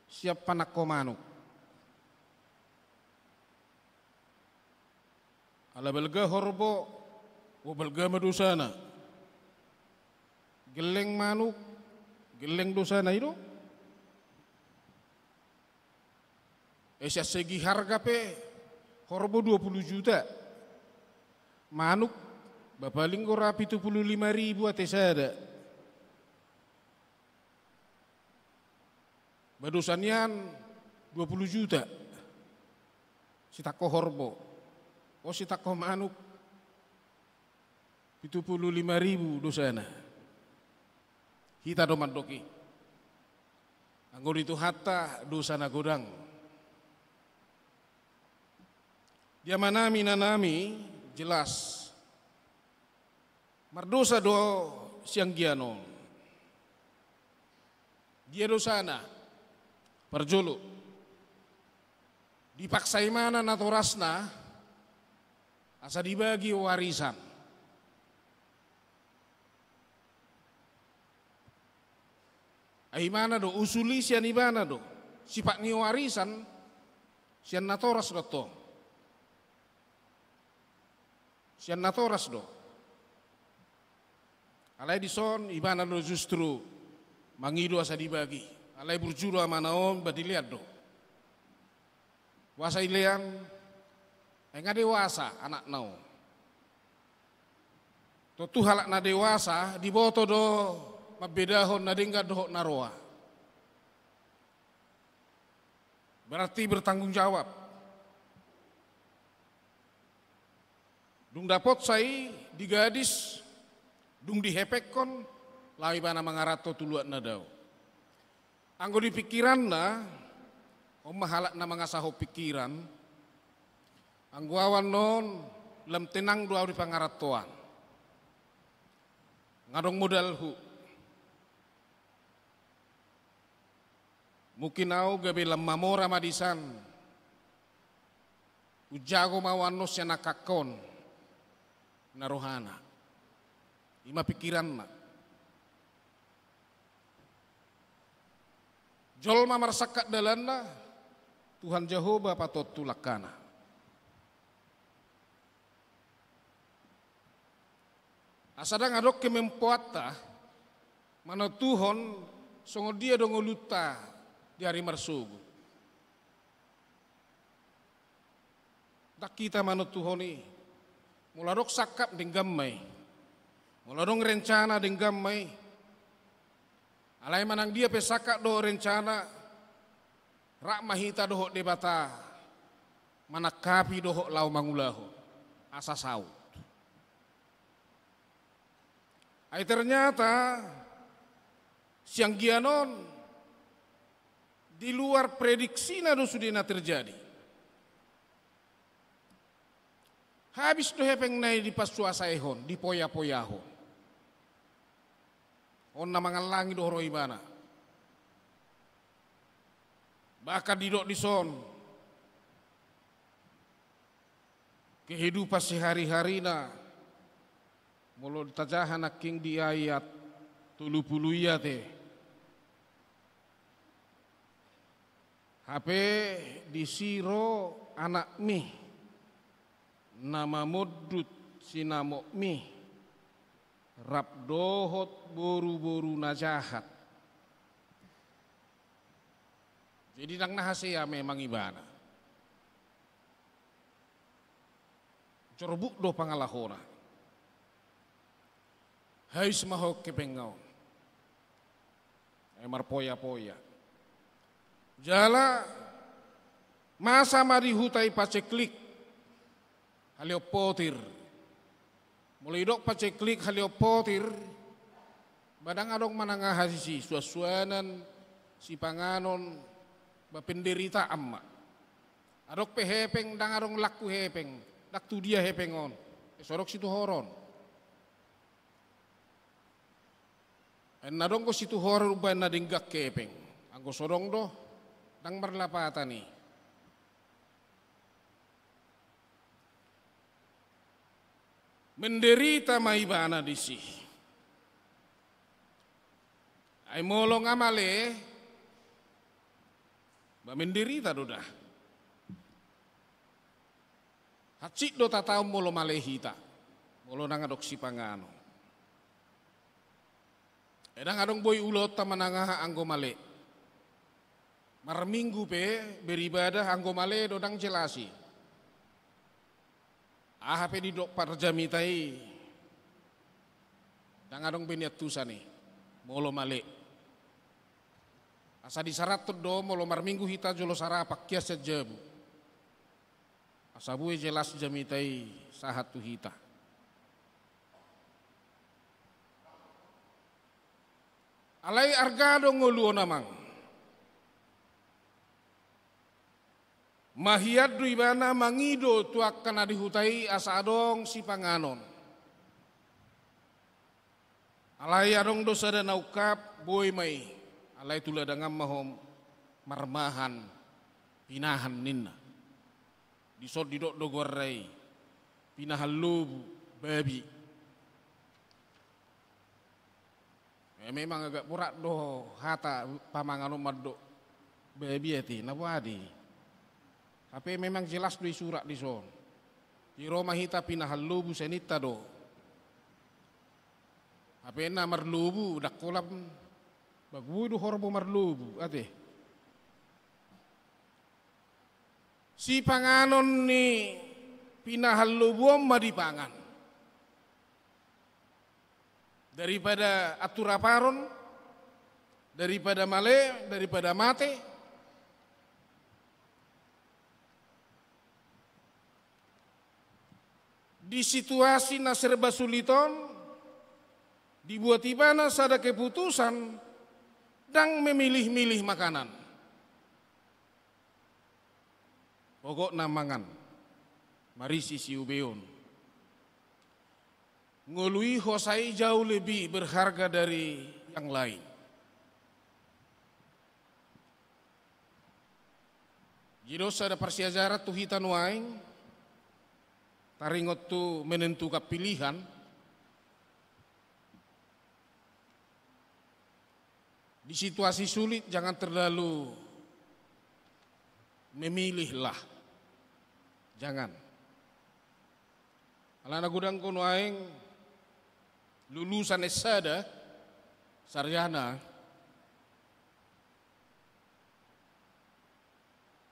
sian panangko manuk. Ala balga horbo, o balga ma dosana. Gelleng manuk, gelleng dosana i do. E sian segi harga pe horbo dua puluh juta. Manuk ba paling gora pitu puluh lima ribu ate sada. Ba dosa nian dua puluh juta. Sitangko horbo. O sitangko manuk pitu puluh lima ribu dosana. Hita do mandok i. Anggo di Tuhanta dosa na godang. Di amanami inanami jelas. Mardosa do sianggian on. Dia dosana? Parjolo. Dipaksa imana natorasna asa dibagi warisan. Ai imana do, usul i sian ibana do. sifat ni warisan sian natoras do tong. Sian natoras do. Alai dison ibana do justru mangido asa dibagi. Alai burju do amana on, ba dilean do. Boasa dilean? Ai nga dewasa anakna on. Tontu halak na dewasa diboto do mambedahon na denggan dohot na roa. Berarti bertanggung jawab. Dung dapot sa i di gadis, dung dihepekhon, laho ibana mangaranto tu luat na dao. Anggo di pikiranna, on ma halak na mangasahon pikiran, anggo au annon, lam tenang do au di pangarantoan. Nga adong modalhu. Mungkin au gabe lam mamora ma disan. Unjago ma au annon sian angkangkon na rohana. I ma pikiranna. Jolma marsangkap dalanna, Tuhan Jahowa patontu langkana. Asa ndang adong hemempoanta manontuhon songon dia do ngolunta di ari marsogot. Ndang hita manontuhon i. Molo adong sangkap, denggan ma i. Molo adong rencana, denggan ma i. Alai manang dia pe sangkap dohot rencana, rap ma hita dohot Debata manangkapi dohot laho mangulahon asa saut. Ai ternyata sianggian on di luar prediksina do sude na terjadi. Habis do hepengna i dipasuasaihon, dipoyapoyahon. On na mangallangi do ro ibana. Bahkan didok dison, kehidupan sehari-harina, molo tajaha nangkin di ayat tolu pulu i ate. Hape disi ro anakmi na mamondut sinamotmi rap dohot boruboru na jahat. Jadi ndang na hasea memang ibana. Jorbut do pangalahona. Habis ma ho hepengna on. Ai marpoyapoya. Jala masa ma di huta i paceklik, haleon potir. Molo didok paceklik, haleon potir, ba ndang adong manang aha disi, suansuanan, sipanganon, ba penderitaan ma. Adong pe hepeng, ndang adong langku hepeng, ndang tu dia hepeng on. Eh, so adong situhoron. Ai na adong do situhoron umbahen na denggan hepeng. Anggo so adong do, ndang marlapatan i. Menderita ma ibana disi. Ai molo nga male, ba menderita do da. Hansit do tataon molo male hita, molo ndang adong sipanganon. Ai ndang adong boi ulaonta manang aha anggo male. Marminggu pe beribadah anggo male do, ndang jelas i. Aha pe didok parjamita i, ndang adong be niantusan i molo male. Asa disarathon do molo marminggu hita jolo sarapan, hian sian jabu. Asa bue jelas jamita i sahat tu hita. Alai arga do ngolu on, amang. Mahian do ibana mangido tu angka na di huta i asa adong sipanganon. Alai adong do sada na ungkap, boi ma i. Alai tu ladangan ma ho marmahan pinahan ninna. Dison didok do goarna i, pinahan lobu, babi. Eh, memang agak borat do hata pamangan on mandok Babi ate, na boha do i? Hape memang jelas do i surat dison. Di ro ma hita pinahan lobu sian hita do. Hape na marlobu, ndang holan, ba boi do horbo marlobu, ate. Sipanganon ni pinahan lobu on ma dipangan. Daripada anturaparon, daripada male, daripada mate. Di situasi na serba sulit on, dibuat ibana sada keputusan, ndang memilih-milih makanan. Pokokna mangan, marisi siubeon. Ngolu i, hosa i jauh lebih berharga dari yang lain. Jadi on sada parsiajaran tu hita nuaeng, taringot tu menentukan pilihan. Di situasi sulit, jangan terlalu memilihlah. Jangan. Alana godang do nuaeng lulusan S sada, sarjana,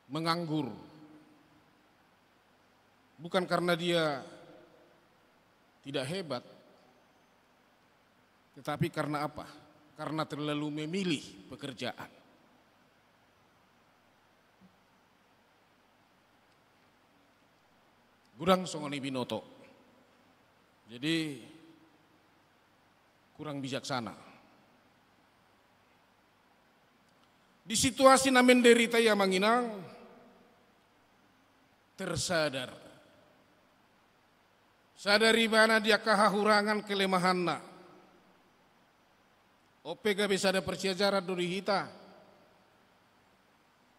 menganggur. Bukan karena dia tidak hebat, tetapi karena apa? Karena terlalu memilih pekerjaan. Godang songon i, binoto. Jadi, kurang bijaksana. Di situasi na menderita i, amang inang, tersadar. Sadar ibana di angka hahurangan, kelemahanna. On pe gabe sada parsiajaran do di hita.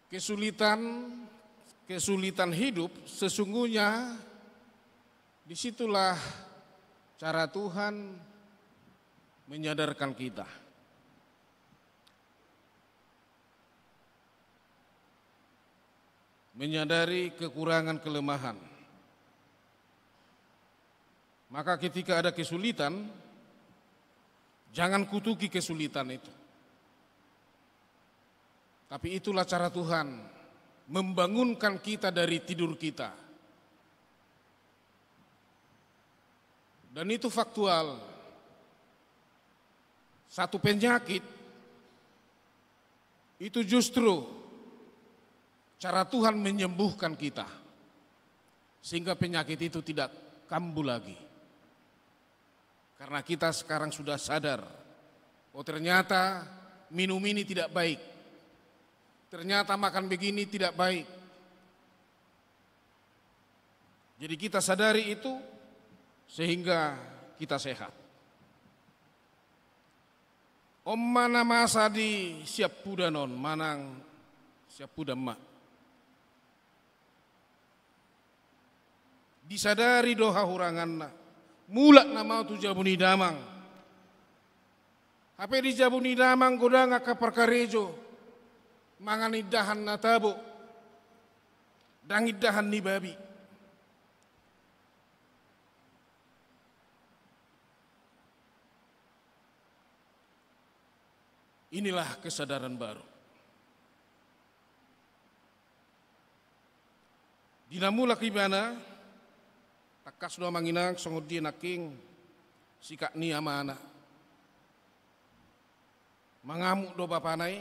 Kesulitan, kesulitan hidup, sesungguhnya disitulah cara Tuhan menyadarkan kita. Menyadari kekurangan, kelemahan. Maka ketika ada kesulitan, jangan kutuki kesulitan itu. Tapi itulah cara Tuhan membangunkan kita dari tidur kita. Dan itu faktual. Satu penyakit itu justru cara Tuhan menyembuhkan kita, sehingga penyakit itu tidak kambuh lagi. Karena kita sekarang sudah sadar, oh, ternyata minum ini tidak baik, ternyata makan begini tidak baik. Jadi kita sadari itu sehingga kita sehat. On ma na masa di Siampudan on, manang Siampudan ma. Disadari do hahuranganna. Mulak nama tu jabu ni damang. Hape di jabu ni damang godang angka parkarejo mangan indahan na tabo, ndang indahan ni babi. Inilah kesadaran baru. Di na mulak ibana, tangkas do amang inang songon dia nangkin sikap ni amana. Mangamuk do bapana i,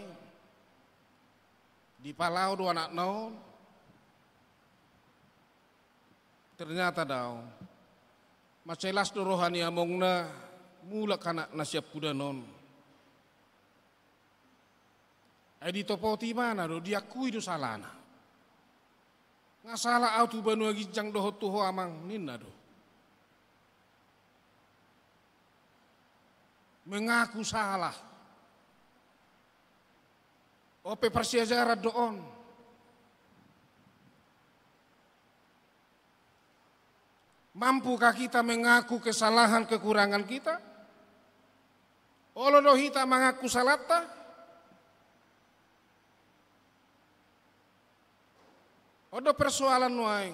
dipalao do anakna on. Ternyata daong. Mansai las do roha ni amongna, mulak anakna Siampudan on. Ai ditopoti ibana do, diakui do salana. Nga sala au tu banua ginjang dohot tu ho amang, ninna do. Mengaku salah. On pe parsiajaran do on. Mampukah kita mengaku kesalahan, kekurangan kita? Olo do hita mangaku salanta? On do persoalan nuaeng.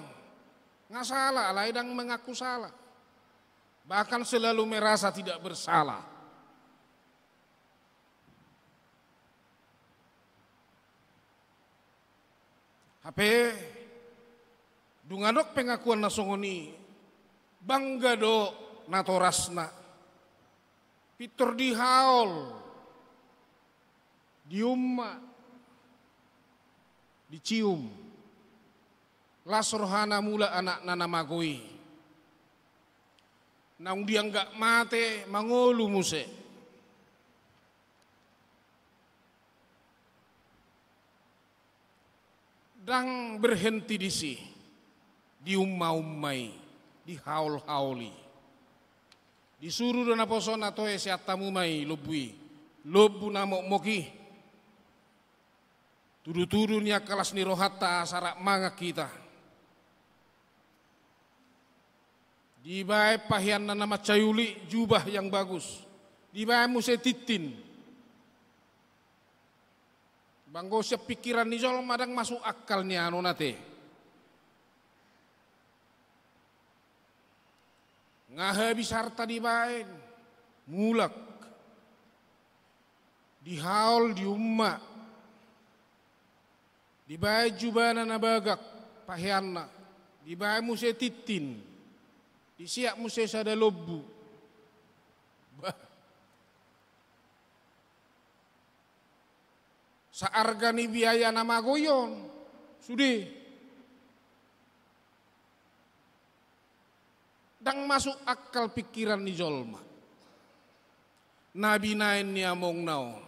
Nga salah, alai ndang mengaku salah. Bahkan selalu merasa tidak bersalah. Hape, dung adong pengakuan na songon i, bangga do natorasna. Pintor dihaol, diumma, dicium. Las rohana mulak anakna na mago i. Naung dianggap mate, mangolu muse. Ndang berhenti disi, diumma-umma i, dihaol-haol i. Disuru do naposona, toe seat hamu ma i lombu i, lombu na mokmok i. Tudu-tudu ni angka las ni rohanta asa rap mangan hita. Dibaen paheanna na mansai uli, jubah yang bagus. Dibaen muse tintin. Banggo sian pikiran ni jolma ndang masuk akal nian on ate. Nga habis harta dibaen, mulak. Dihaol, diumma. Dibaen jubana na bagak, paheanna. Dibaen muse tintin. Diseat muse sada lombu. Bah. Saarga ni biaya na mago i on. Sude. Ndang masuk akal pikiran ni jolma. Na binaen ni amongna on.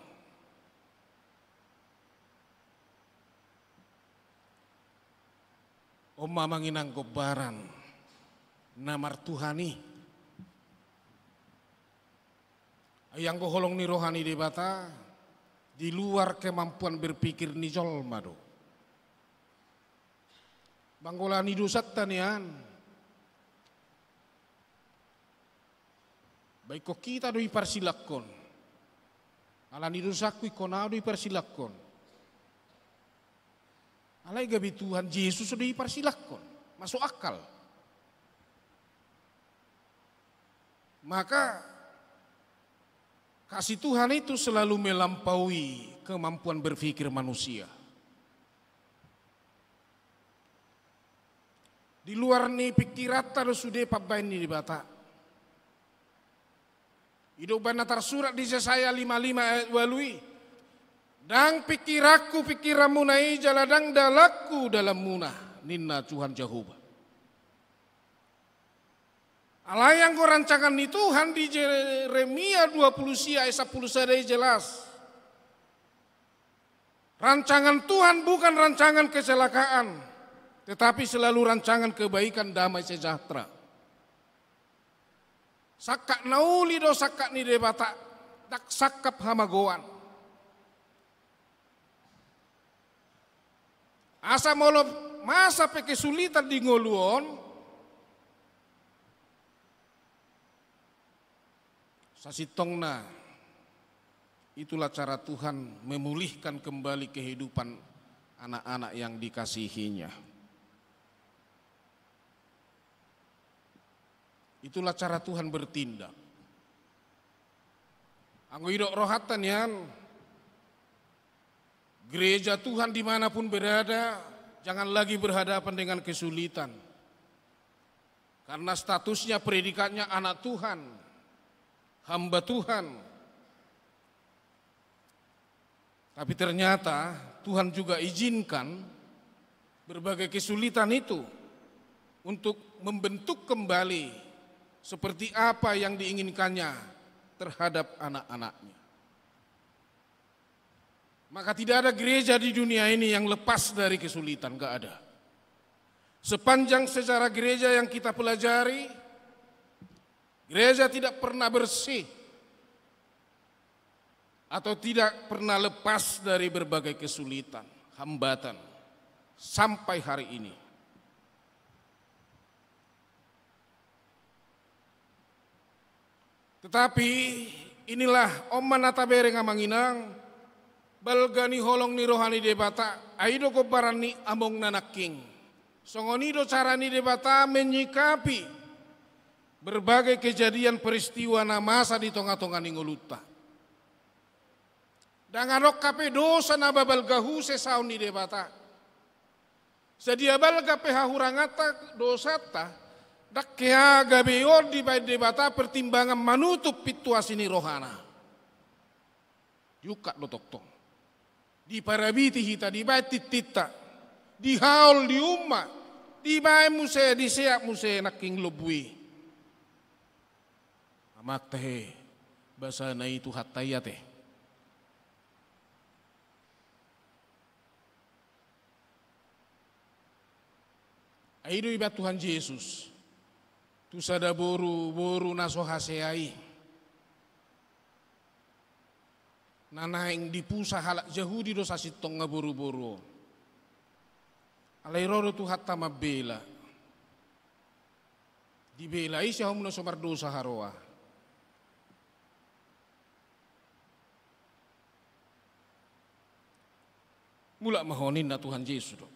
On ma amang inang gombaran na martuhan i. Ai anggo holong ni roha ni Debata, di luar kemampuan berpikir ni jolma do. Banggo ala ni dosanta nian. Ba ingkon hita do diparsilangkon. Ala ni dosangku ingkon ahu do diparsilangkon. Alai gabe Tuhan Jesus do diparsilangkon. Masuk akal. Maka kasih Tuhan itu selalu melampaui kemampuan berpikir manusia. Di luar ni pikiranta do sude pambaen ni Debata. I do umbaen na tarsurat di Jesaya lima lima ayat ualu i. Ndang pikiranku pikiranmuna i jala ndang dalanku dalanmuna, ninna Tuhan Jahowa. Alai anggo rancangan ni Tuhan di Jeremia dua puluh sia ayat sampulu sada i jelas. Rancangan Tuhan bukan rancangan kecelakaan, tetapi selalu rancangan kebaikan, damai sejahtera. Sangkap na uli do sangkap ni Debata, ndang sangkap hamagoan. Asa molo masa pe kesulitan di ngolu on, sasintongna, itulah cara Tuhan memulihkan kembali kehidupan anak-anak yang dikasihinya. Itulah cara Tuhan bertindak. Anggo idok rohanta nian, gereja Tuhan dimanapun berada, jangan lagi berhadapan dengan kesulitan. Karena statusnya, predikatnya anak Tuhan, hamba Tuhan. Tapi ternyata Tuhan juga izinkan berbagai kesulitan itu untuk membentuk kembali seperti apa yang diinginkannya terhadap anak-anaknya. Maka tidak ada gereja di dunia ini yang lepas dari kesulitan, gak ada. Sepanjang sejarah gereja yang kita pelajari, gereja tidak pernah bersih atau tidak pernah lepas dari berbagai kesulitan, hambatan, sampai hari ini. Tetapi inilah on ma na tabereng amang inang, balga ni holong ni roha ni Debata, ai do gombaran ni among na nangkin. Songon i do cara ni Debata menyikapi berbagai kejadian peristiwa na masa di tonga-tonga ni ngolunta. Ndang adong hape dosa na balga husesaon ni Debata. Sadia balga pe hahuranganta, dosanta, ndang hea gabe on dibaen Debata pertimbangan manutup pintu asi ni rohana. Diungkap do tongtong. Diparabiti hita, dibaen tintinta. Dihaol, diumma. Dibaen muse, diseat muse nangkin lombu i. Amang tahe, basana i Tuhanta i ate. Ai i do ibaen Tuhan Jesus tu sada boru, boru na so hasea i. Na naeng dipusa halak Jahudi do sasintongna boru-boru on. Alai ro do Tuhanta mambela. Dibela i sian hamu na so mardosa haroa. Mulak ma ho ninna Tuhan Jesus do.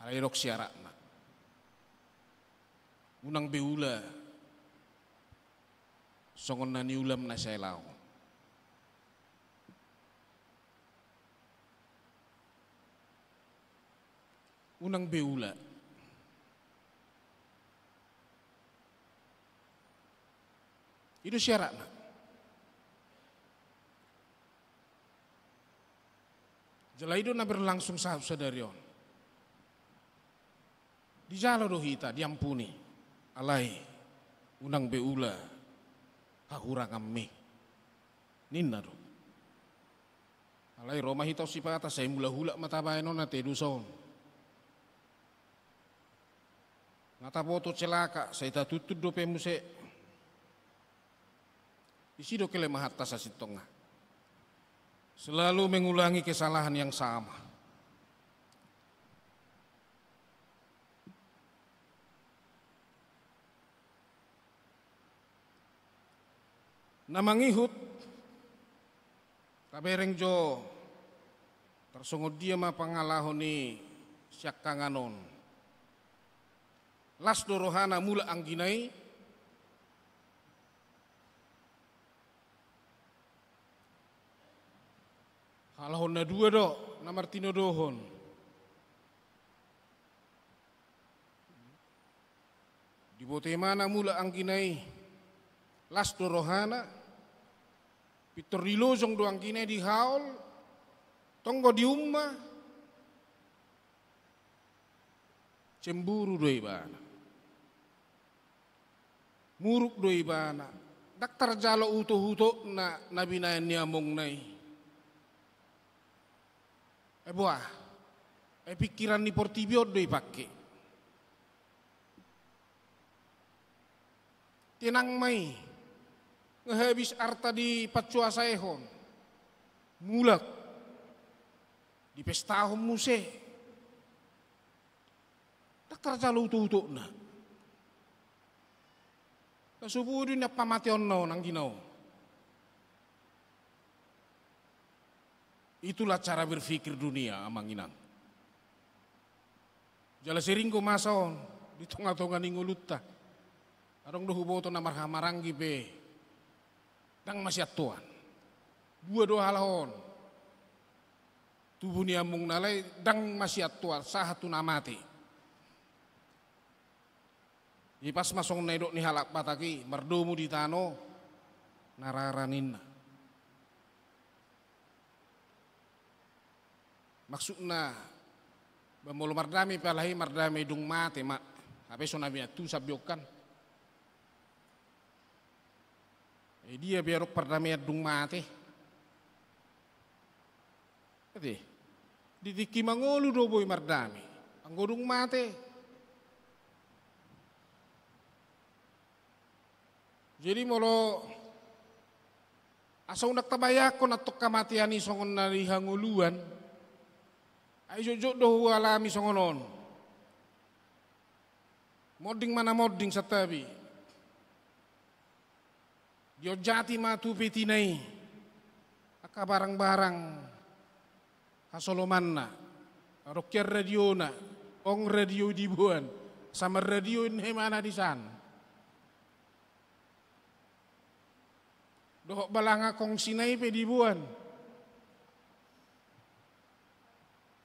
Alai adong syaratna. Unang be ula songon na niulam na sai laho. Unang be ula. I do syaratna. Jala i do na berlangsung sahat sadari on. Dijalo do hita, diampuni. Alai, unang be ula hahuranganmi. Ninna do. Alai ro ma hita on sipata, sai mulak-ulak ma tabaen on ate dosa on. Nga taboto celaka, sai tatuntun dope muse. Disi do kelemahanta sasintongna. Selalu mengulangi kesalahan yang sama. Na mangihut, tabereng jo tarsongon dia ma pangalaho ni siangkangan on. Las do rohana mulak anggina i. Halahon na dua do na martinodohon. Diboto imana mulak anggina i, las do rohana, pintor dilojong do anggina i, dihaol, tonggo diumma, cemburu do ibana. Muruk do ibana. Ndang tarjalo utok-utokna na binaen ni amongna i. Ai boha, ai pingkiran ni portibi on do ipangke. Tenang ma i, nga habis arta dipansuasaehon. Mulak. Dipestahon muse. Ndang tarjalo utok-utokna. Na so boi do nian pamateonna on anggina on. Itulah cara berpikir dunia, amang inang. Jala sering do masa on di tonga-tonga ni ngolunta. Adong do huboto na marhahamaranggi pe ndang masiantoan. Dua do halak on. Tubu ni amongna, alai ndang masiantoan, sahat tu na mate. Jadi pas ma songon na nidok ni halak Batak i, mardomu di tano na rara ninna. Maksudna, ba molo mardame pe halak i, mardame dung mate ma. Hape so na binaen tu sambiokan. Eh, dia pe adong pardamean dung mate. Ate, di tingki mangolu do boi mardame. Anggo dung mate. Jadi molo asa unang tabayangkon antong hamatean i songon na di hangoluan, ai jotjot do hualami songon on. Monding ma na monding santabi. Dionjati ma tu petina i angka barang-barang hasolomanna, adong hian radiona, Tong radio diboan, sama radio in hemana di san. Dohot balanga kongsi na i pe diboan.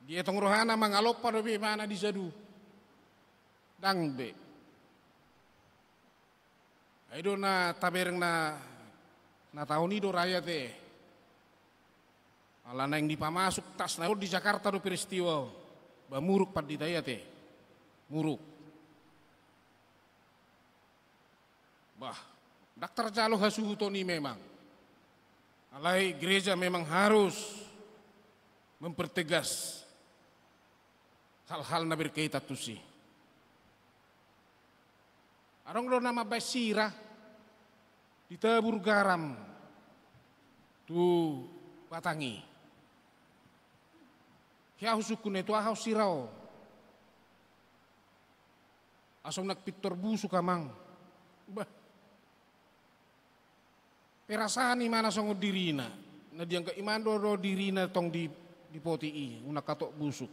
Dietong rohana mangalompa dope imana di sadu. Ndang be. Ai do na tabereng na, na taon i do ra i ate. Ala naeng dipamasuk tas na on di Jakarta do peristiwa on. Ba muruk pandita i ate. Muruk. Bah, ndang tarjalo hasuhuton i memang. Alai gereja memang harus mempertegas hal-hal na berkaitan tusi. Adong do na mambaen sira ditabur garam tu batang i. Hea husungkun i tu aha sira on. Asa unang pintor busuk amang. Bah. Perasaan imana songon dirina. Na dianggap imana do, do dirina tong di, dipoti i. Unang katok busuk.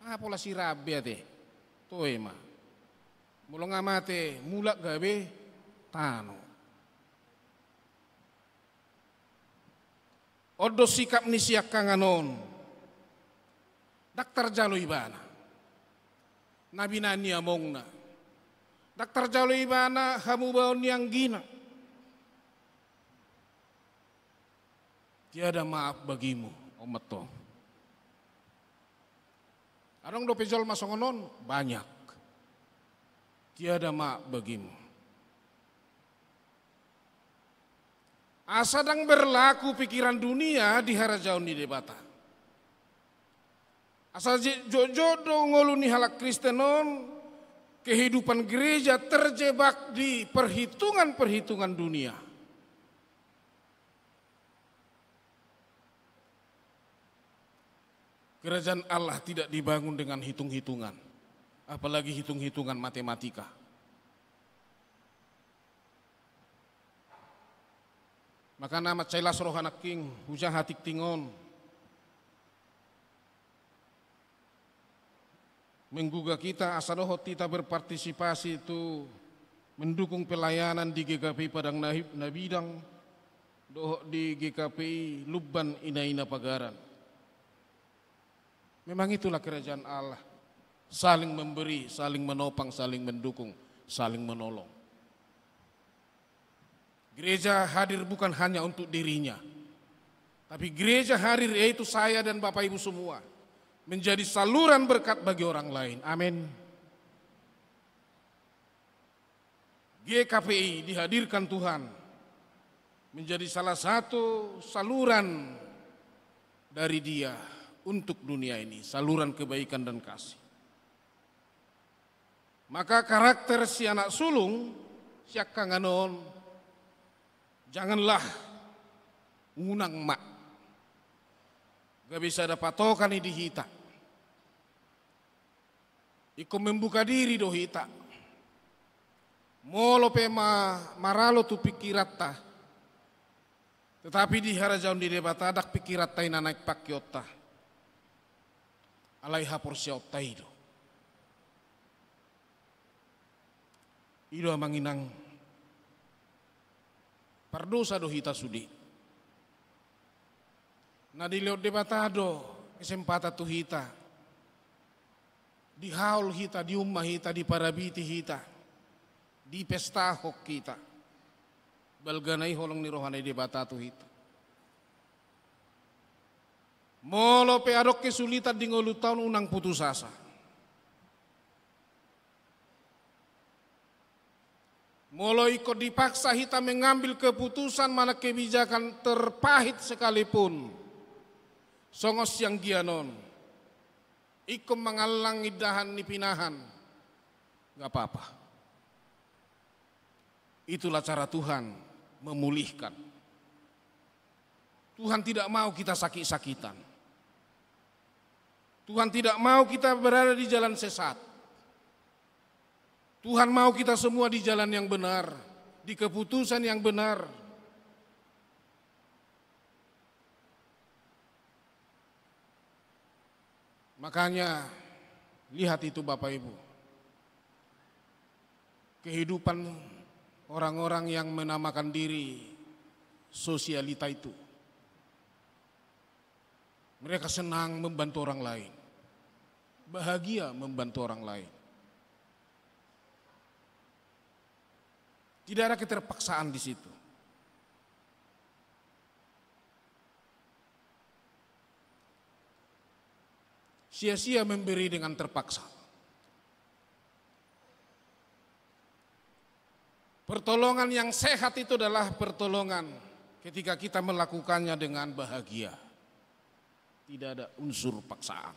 Aha pola sira be ate. Toe ma. Molo nga mate mulak gabe tano. On do sikap ni siangkangan on. Ndang tarjalo ibana. Na binahen ni amongna. Ndang tarjalo ibana hamubaon ni anggina. Tiada maaf bagimu, on ma tong. Adong dope jolma songon on, banyak. Tiada maaf bagimu. Asa ndang berlaku pikiran dunia di harajaon ni Debata. Asa je-, jotjot do ngolu ni halak Kristen on, kehidupan gereja terjebak di perhitungan-perhitungan dunia. Kerajaan Allah tidak dibangun dengan hitung-hitungan, apalagi hitung-hitungan matematika. Makana mansai las roha nangkin, hujaha tingting on. Menggugah kita, asa dohot hita berpartisipasi tu mendukung pelayanan di G K P I Padang Nahi-, Nabidang, dohot di G K P I Lumban Inaina Pagaran. Memang itulah kerajaan Allah. Saling memberi, saling menopang, saling mendukung, saling menolong. Gereja hadir bukan hanya untuk dirinya, tapi gereja hadir, yaitu saya dan Bapak Ibu semua, menjadi saluran berkat bagi orang lain. Amin. G K P I dihadirkan Tuhan menjadi salah satu saluran dari Dia untuk dunia ini, saluran kebaikan dan kasih. Maka karakter si anak sulung, siangkangan on, janganlah unang ma gabe sada patokan i di hita. Ingkon membuka diri do hita. Molo pe ma-, maralo tu pikiranta, tetapi di harajaon ni Debata ndang pikiranta i na naeng pangkeonta. Alai haporseaonta i do. I do amang inang, pardosa do hita sude. Na dilehon Debata do kesempatan tu hita. Dihaol hita, diumma hita, diparabiti hita, dipestahon hita. Balga na i holong ni roha ni Debata tu hita. Molo pe adong kesulitan di ngolunta on, unang putus asa. Molo ingkon dipaksa hita mengambil keputusan manang kebijakan terpahit sekalipun, songon sianggian on, ingkon mangallang indahan ni pinahan, nggak apa-apa. Itulah cara Tuhan memulihkan. Tuhan tidak mau kita sakit-sakitan. Tuhan tidak mau kita berada di jalan sesat. Tuhan mau kita semua di jalan yang benar, di keputusan yang benar. Makanya, Lihat itu, Bapak Ibu. Kehidupan orang-orang yang menamakan diri sosialita itu. Mereka senang membantu orang lain. Bahagia membantu orang lain. Tidak ada keterpaksaan di situ. Sia-sia memberi dengan terpaksa. Pertolongan yang sehat itu adalah pertolongan ketika kita melakukannya dengan bahagia. Tidak ada unsur paksaan.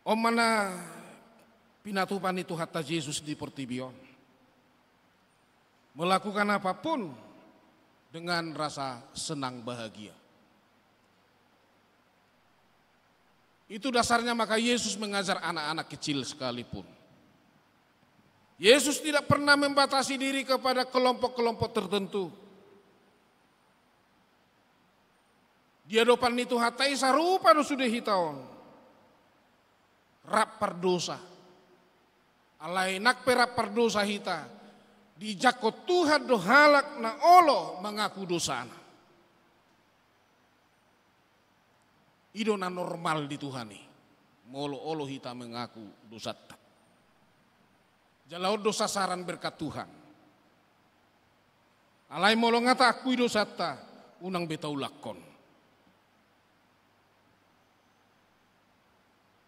On ma na pinatupa ni Tuhanta Jesus di portibi on. Melakukan apapun dengan rasa senang bahagia. Itu dasarnya maka Yesus mengajar anak-anak kecil sekalipun. Yesus tidak pernah membatasi diri kepada kelompok-kelompok tertentu. Di adopan ni Tuhanta i sarupa do sude hita on. Rap pardosa. Alai nang pe rap pardosa hita, dijangkon Tuhan do halak na olo mangaku dosana. I do na normal di Tuhan i. Molo olo hita mangaku dosanta. Jala on do sasaran berkat Tuhan. Alai molo nga taakui dosanta, unang be taulakhon.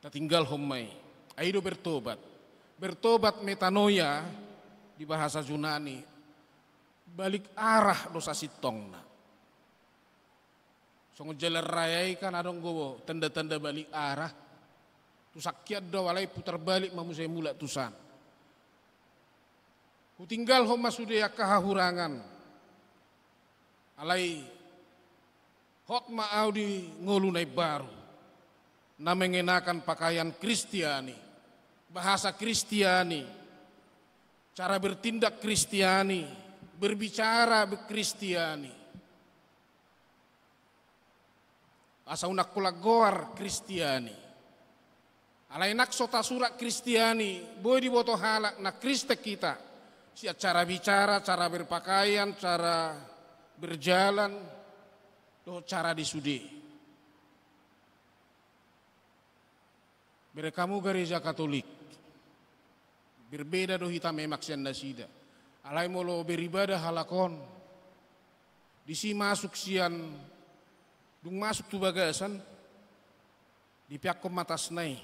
Tatinggalhon ma i. Ai i do bertobat. Bertobat, metanoia, di bahasa Junani. Balik arah do sasintongna. Songon jalan raya i kan adong do tanda-tanda balik arah. Tu san hian do, alai putar balik ma muse mulak tu san. Hutinggalhon ma sude angka hahurangan. Alai hot ma au di ngolu na imbaru. Na mengenakan pakaian Kristiani, bahasa Kristiani, cara bertindak Kristiani, berbicara be-, Kristiani. Asa unang holan goar Kristiani. Alai nang so tasurat Kristiani, boi diboto halak na Kristen hita. Sian cara bicara, cara berpakaian, cara berjalan, dohot cara di sude. Bereng hamu Gareja Katolik. Berbeda do hita memang sian nasida. Alai molo beribadah halak on, disi masuk sian, dung masuk tu bagasan, dipeakhon ma tasna i,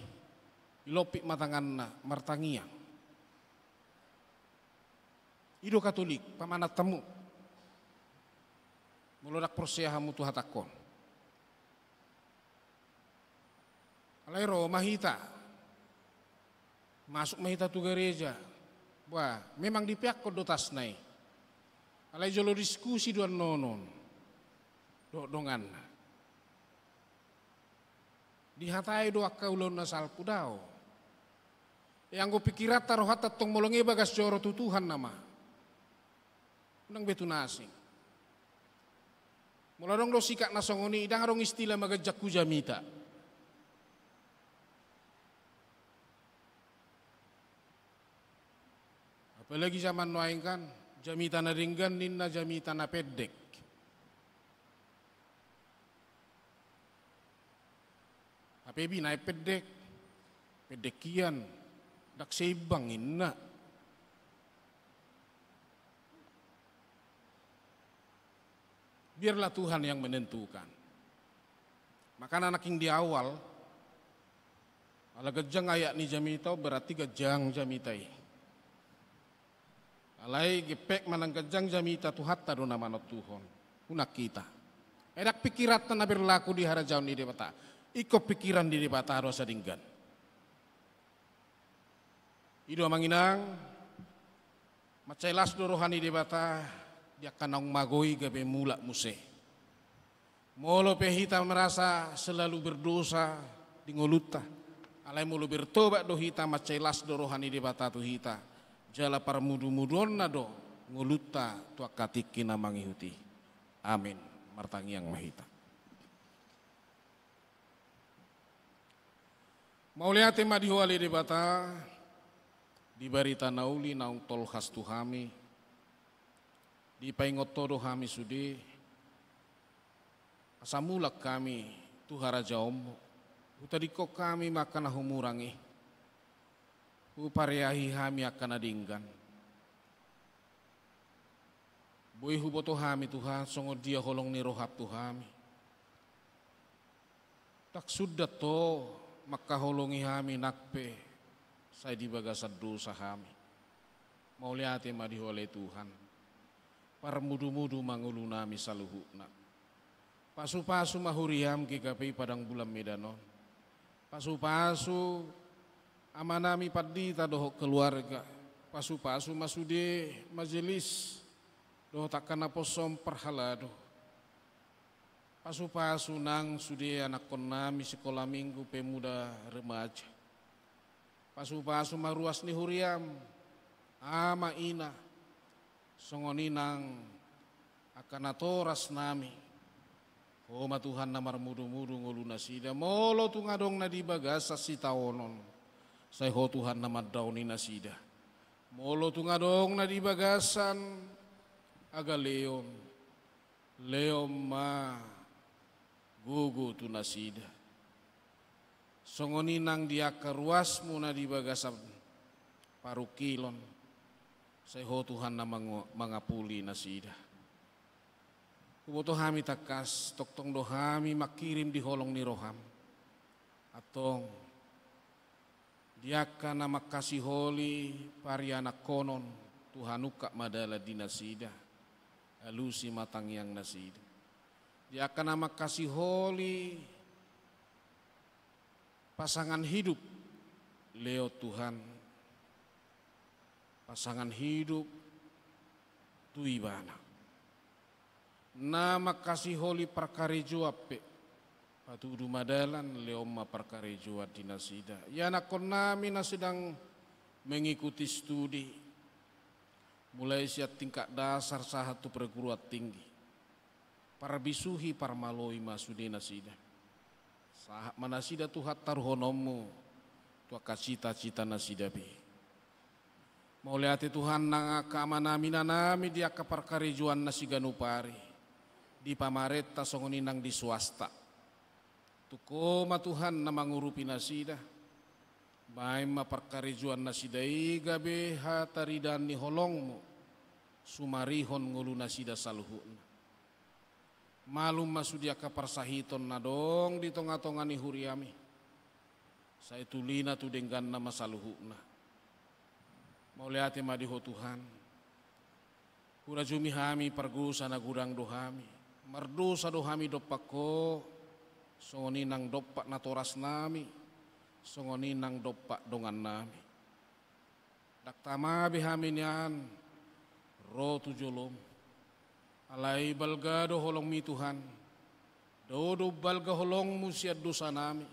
dilompit ma tanganna, martangiang. I do Katolik, pamanat hamu. Molo ndang porsea hamu tu hatangkon. Alai ro ma hita. Masuk ma hita tu gareja. Bah, memang dipeakhon do tasna i. Alai jolo diskusi do annon on. Dohot donganna. Dihatai do angka ulaon na salpu, daong. E, anggo pikiranta, rohanta tong molo nge bagas joro tu Tuhan nama. Unang be tu na asing. Molo adong do sikap na songon i, ndang adong istilah maganjang hu jamita. Apalagi zaman nuaeng kan, jamita na denggan ninna jamita na pendek. Hape binaen pendek, pendek hian, ndang seimbang inna. Biarlah Tuhan yang menentukan. Makana nangkin di awal, ala ganjang ayat ni jamita on, berarti ganjang jamita i. Alai gepek manang ganjang jamita, Tuhanta do na manontuhon. Unang hita. Ai ndang pikiranta na berlaku di harajaon ni Debata. Ingkon pikiran ni Debata do asa denggan. I do amang inang, mansai las do roha ni Debata, di angka naung mago i gabe mulak muse. Molo pe hita merasa selalu berdosa di ngolunta, alai molo bertobat do hita, mansai las do roha ni Debata tu hita, jala parmudumuduonna do ngolunta tu angka tingki na mangihut i. Amin. Martangiang ma hita. Mauliate ma di Ho ale Debata, di barita na uli naung tolhas tu hami, dipaingot Ho do hami sude, asa mulak hami tu harajaonMu, hutadingkon hami ma angka na humurang i, hupareahi hami angka na denggan. Boi huboto hami Tuhan, songon dia holong ni rohaM tu hami. Ndang sundat Ho mangkaholongi hami nang pe sai di bagasan dosa hami. Mauliate ma di Ho ale Tuhan. Parmudu-mudu ma ngolunami saluhutna. Pasu-pasu ma huriaM gabe i padang bulan Medan on. Pasu-pasu amanami pandita dohot keluarga. Pasu-pasu ma sude majelis dohot angka naposo parhalado. Pasu-pasu nang sude anakkonnami sikola minggu, pemuda, remaja. Pasu-pasu ma ruas ni huriaM, ama, ina, songon i nang angka natorasnami. Ho ma Tuhan na marmudu-mudu ngolunasida, molo tung adong na di bagasan sitaonon, sai Ho Tuhan na mandaoni nasida. Molo tung adong na di bagasan hagaleon, lehon ma gogo tu nasida. Songon i nang di angka ruasMu na di bagasan parungkilon, sai Ho Tuhan na mango-, mangapuli nasida. Huboto hami tangkas, tongtong do hami mangkirim di holong ni rohaM. Antong, di angka na mangkasiholi parianakhonon, Tuhan, ungkap ma dalan di nasida, alusi ma tangiangnasida. Di angka na mangkasiholi pasangan hidup, lehon Tuhan pasangan hidup tu ibana. Na mangkasiholi parkarejoan pe, patudu ma dalan, lehon ma parkarejoan di nasida. Ianakkonnami na sedang mengikuti studi, mulai sian tingkat dasar sahat tu perguruan tinggi, parbisuhi, parmaloi ma sude nasida. Sahat ma nasida Tuhan taruhononMu tu angka cita-cita nasida be. Mauliate Tuhan, nang angka amanami, inanami di angka parkarejoan na siganup ari, di pamarenta songon i nang di swasta. Tung Ho ma Tuhan na mangurupi nasida. Baen ma parkarejoan nasida i gabe hataridaan ni holongMu, sumarihon ngolunasida saluhutna. Malum ma sude angka parsahiton na adong di tonga-tonga ni huriaMi. Sai tulina tu dengganna ma saluhutna. Mauliate ma di Ho Tuhan. Hurajumi hami pardosa na godang do hami. Mardosa do hami dompak Ho, songon i nang dompak natorasnami, songon i nang dompak dongannami. Ndang tama be hami nian ro tu joloM. Alai balga do holongMi Tuhan. Dao do balga holongMu sian dosanami.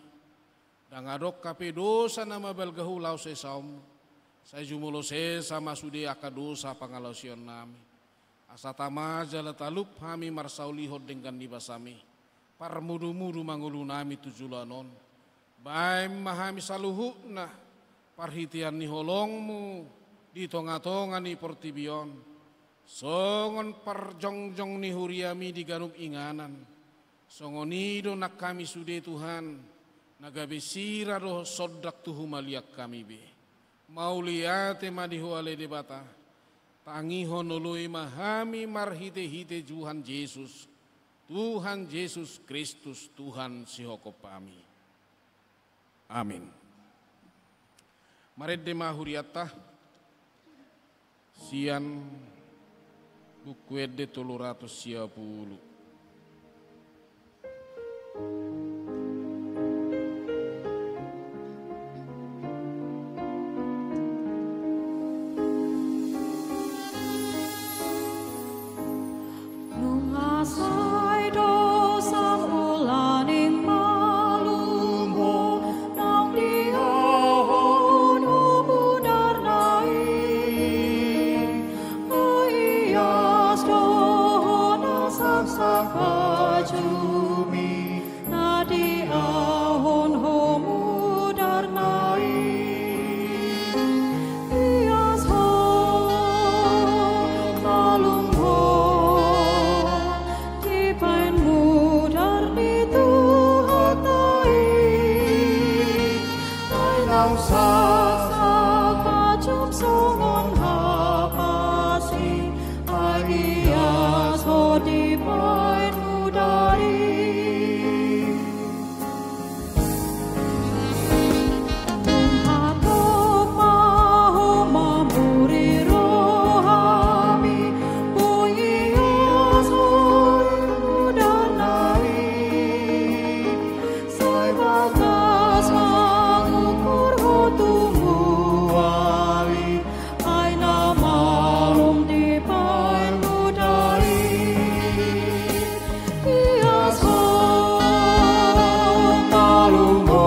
Ndang adong hape dosa na mabalga ulaon sesaonMu. Sai jumolo sesa ma sude angka dosa pangalaosionnami. Asa tama jala talup hami marsaulihon denggan ni basaMi. Parmudu-mudu ma ngolunami tu joloan on. Baen ma hami saluhutna parhitean ni holongMu di tonga-tonga ni portibi on. Songon parjongjong ni huriaMi di ganup inganan, songon i do nang hami sude Tuhan, na gabe sira dohot sondak tu humaliang hami be. Mauliate ma di Ho ale Debata. Tangihon, oloi ma hami marhite-hite Tuhan Jesus, Tuhan Jesus Kristus, Tuhan sihophopami. Amin. Marende ma hurianta sian Buku Ende tolu ratus sia pulu. Nunga sai do samulaning malum ho, naung diahon ho mudarna i. Maias do ho na samsa dibahen mudar i. Tung hatop ma ho mamburi rohami, boi ias ho di mudarna i. Sai bagas mangukur ho tu mual i, ai na malum dibahen mudar i. Ias ho, malum ho,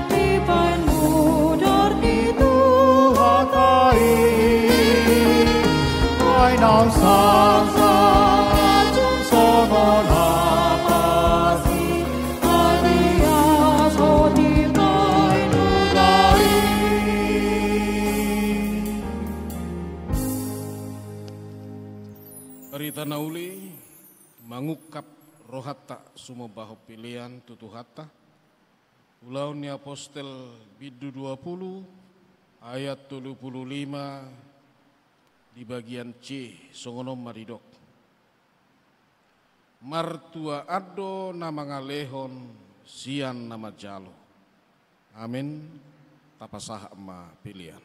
dibahen mudar ni Tuhanta i. Ai naung sahat, sahat jum songon apas i, ai ias ho dibahen mudar i. Barita na uli, mangungkap rohanta sumombahon pelean tu Tuhanta. Ulaon ni Apostel bindu dua pulu ayat tolu pulu lima di bagian C, songon on ma didok. Martuaan do na mangalehon sian na manjalo. Amen. Tapasahat ma pelean.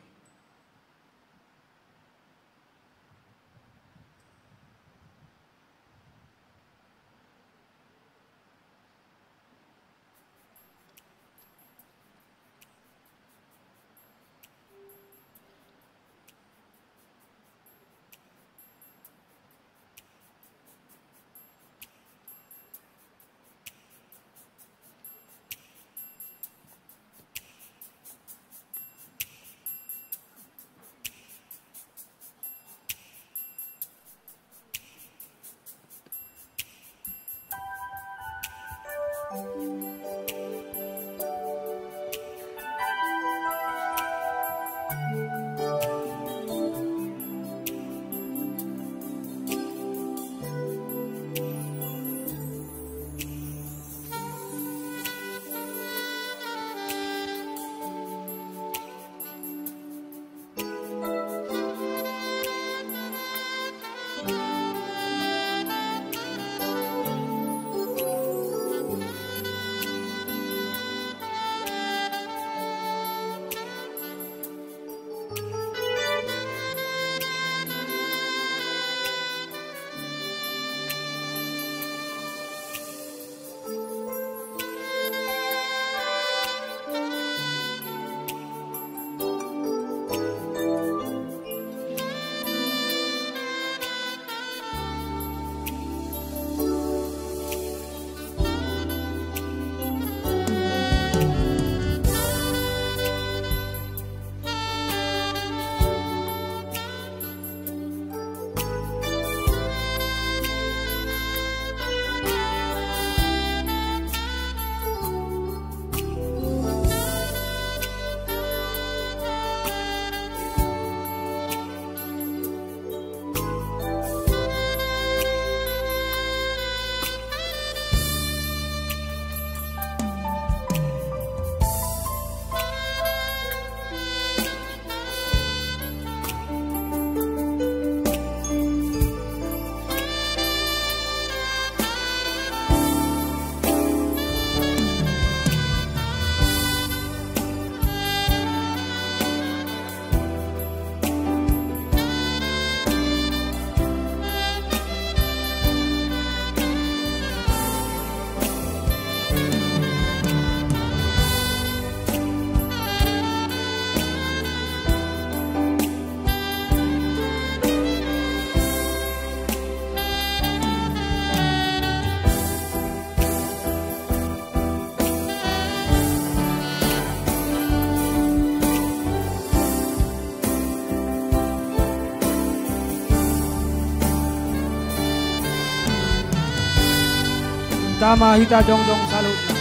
Tama hita jongjong saluhutna.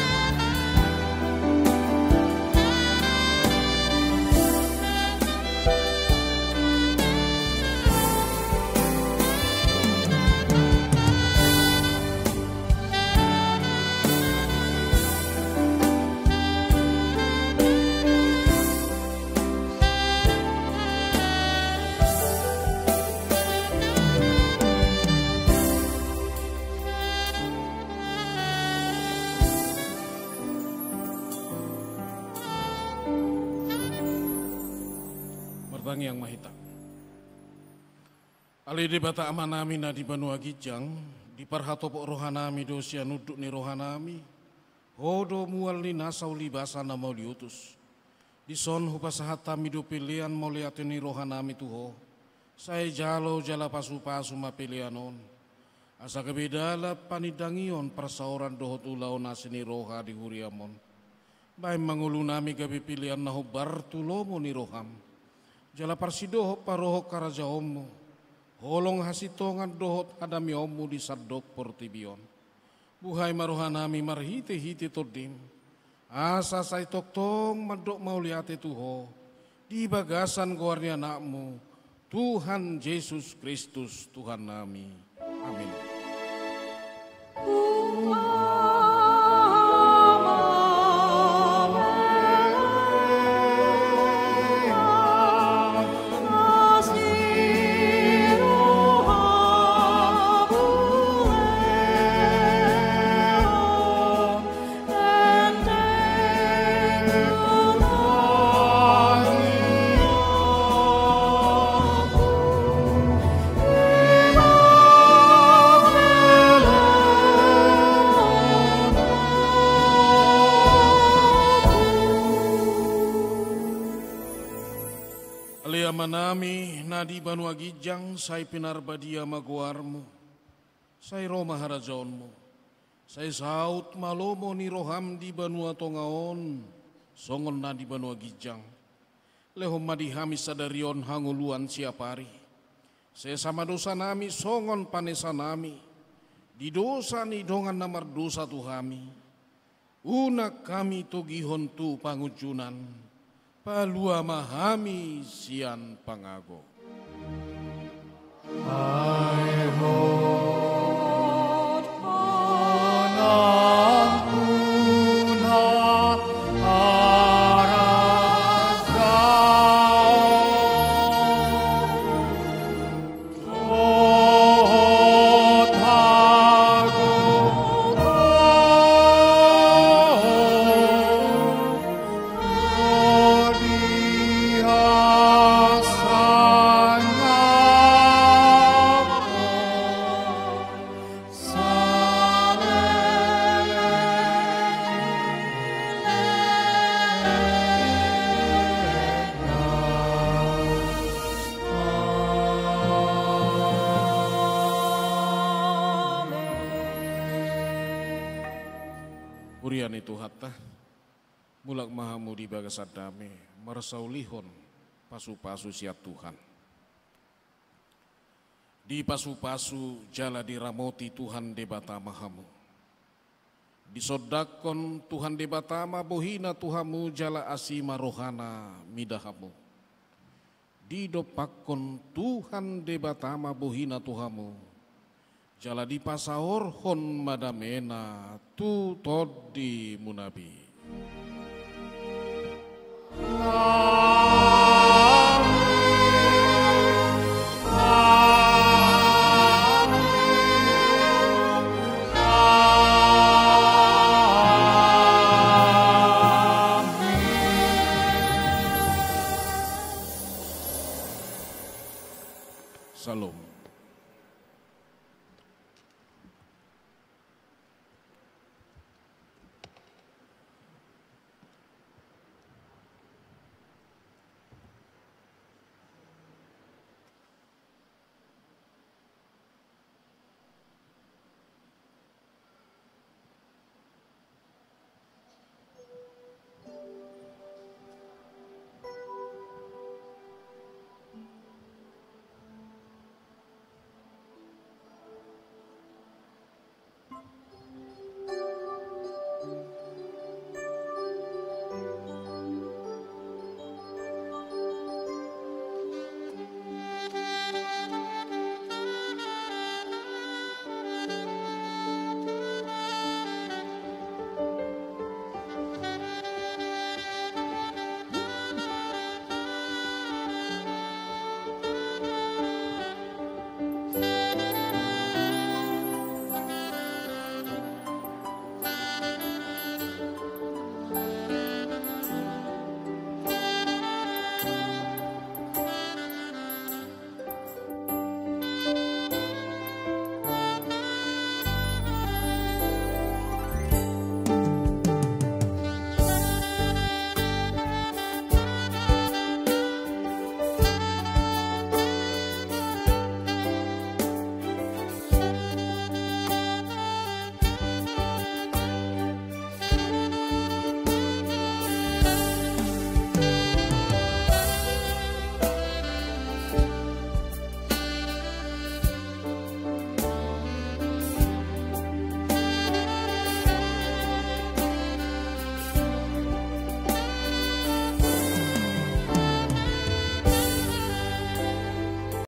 Tangiang ma hita. Ale Debata Amanami na di banua ginjang, diparhatopot rohanami do sian unduk ni rohanami, Ho do mual ni nasa ulibasa na mauliutus. Dison hupasahat hami do pelean mauliate ni rohanami tu Ho. Sai jalo jala pasupasu ma pelean on, asa gabe dalan panindangion, parsaoran dohot ulaon asi ni roha di huriam on. Baen ma ngolunami gabe pelean na hombar tu lomo ni roham, jala parsidohot parohon harajaonmu, holong hasintongan dohot hadameonmu di sandok portibi on. Buhai ma rohanami marhitehite Tondim, asa sai tongtong mandok mauliate tu Ho di bagasan goar ni Anakmu, Tuhan Jesus Kristus Tuhannami. Amin. Ale Amanami na di banua ginjang, sai pinarbadia ma goarmu. Sai ro ma harajaonmu. Sai saut ma lomo ni roham di banua tonga on, songon na di banua ginjang. Lehon ma di hami sadari on hangoluan siapari. Sesa ma dosanami songon panesanami di dosa ni dongan na mardosa tu hami. Unang hami togihon tu pangunjunan, palua ma hami sian pangago. Huria ni Tuhanta, mulak ma hamu di bagasan dame, marsaulihon pasupasu sian Tuhan. Dipasupasu jala diramoti Tuhan Debata ma hamu. Disondangkon Tuhan Debata ma bohina tu hamu jala asi ma rohana mida hamu. Didompakkon Tuhan Debata ma bohina tu hamu, jala dipasaorhon ma damena tu tondimuna be.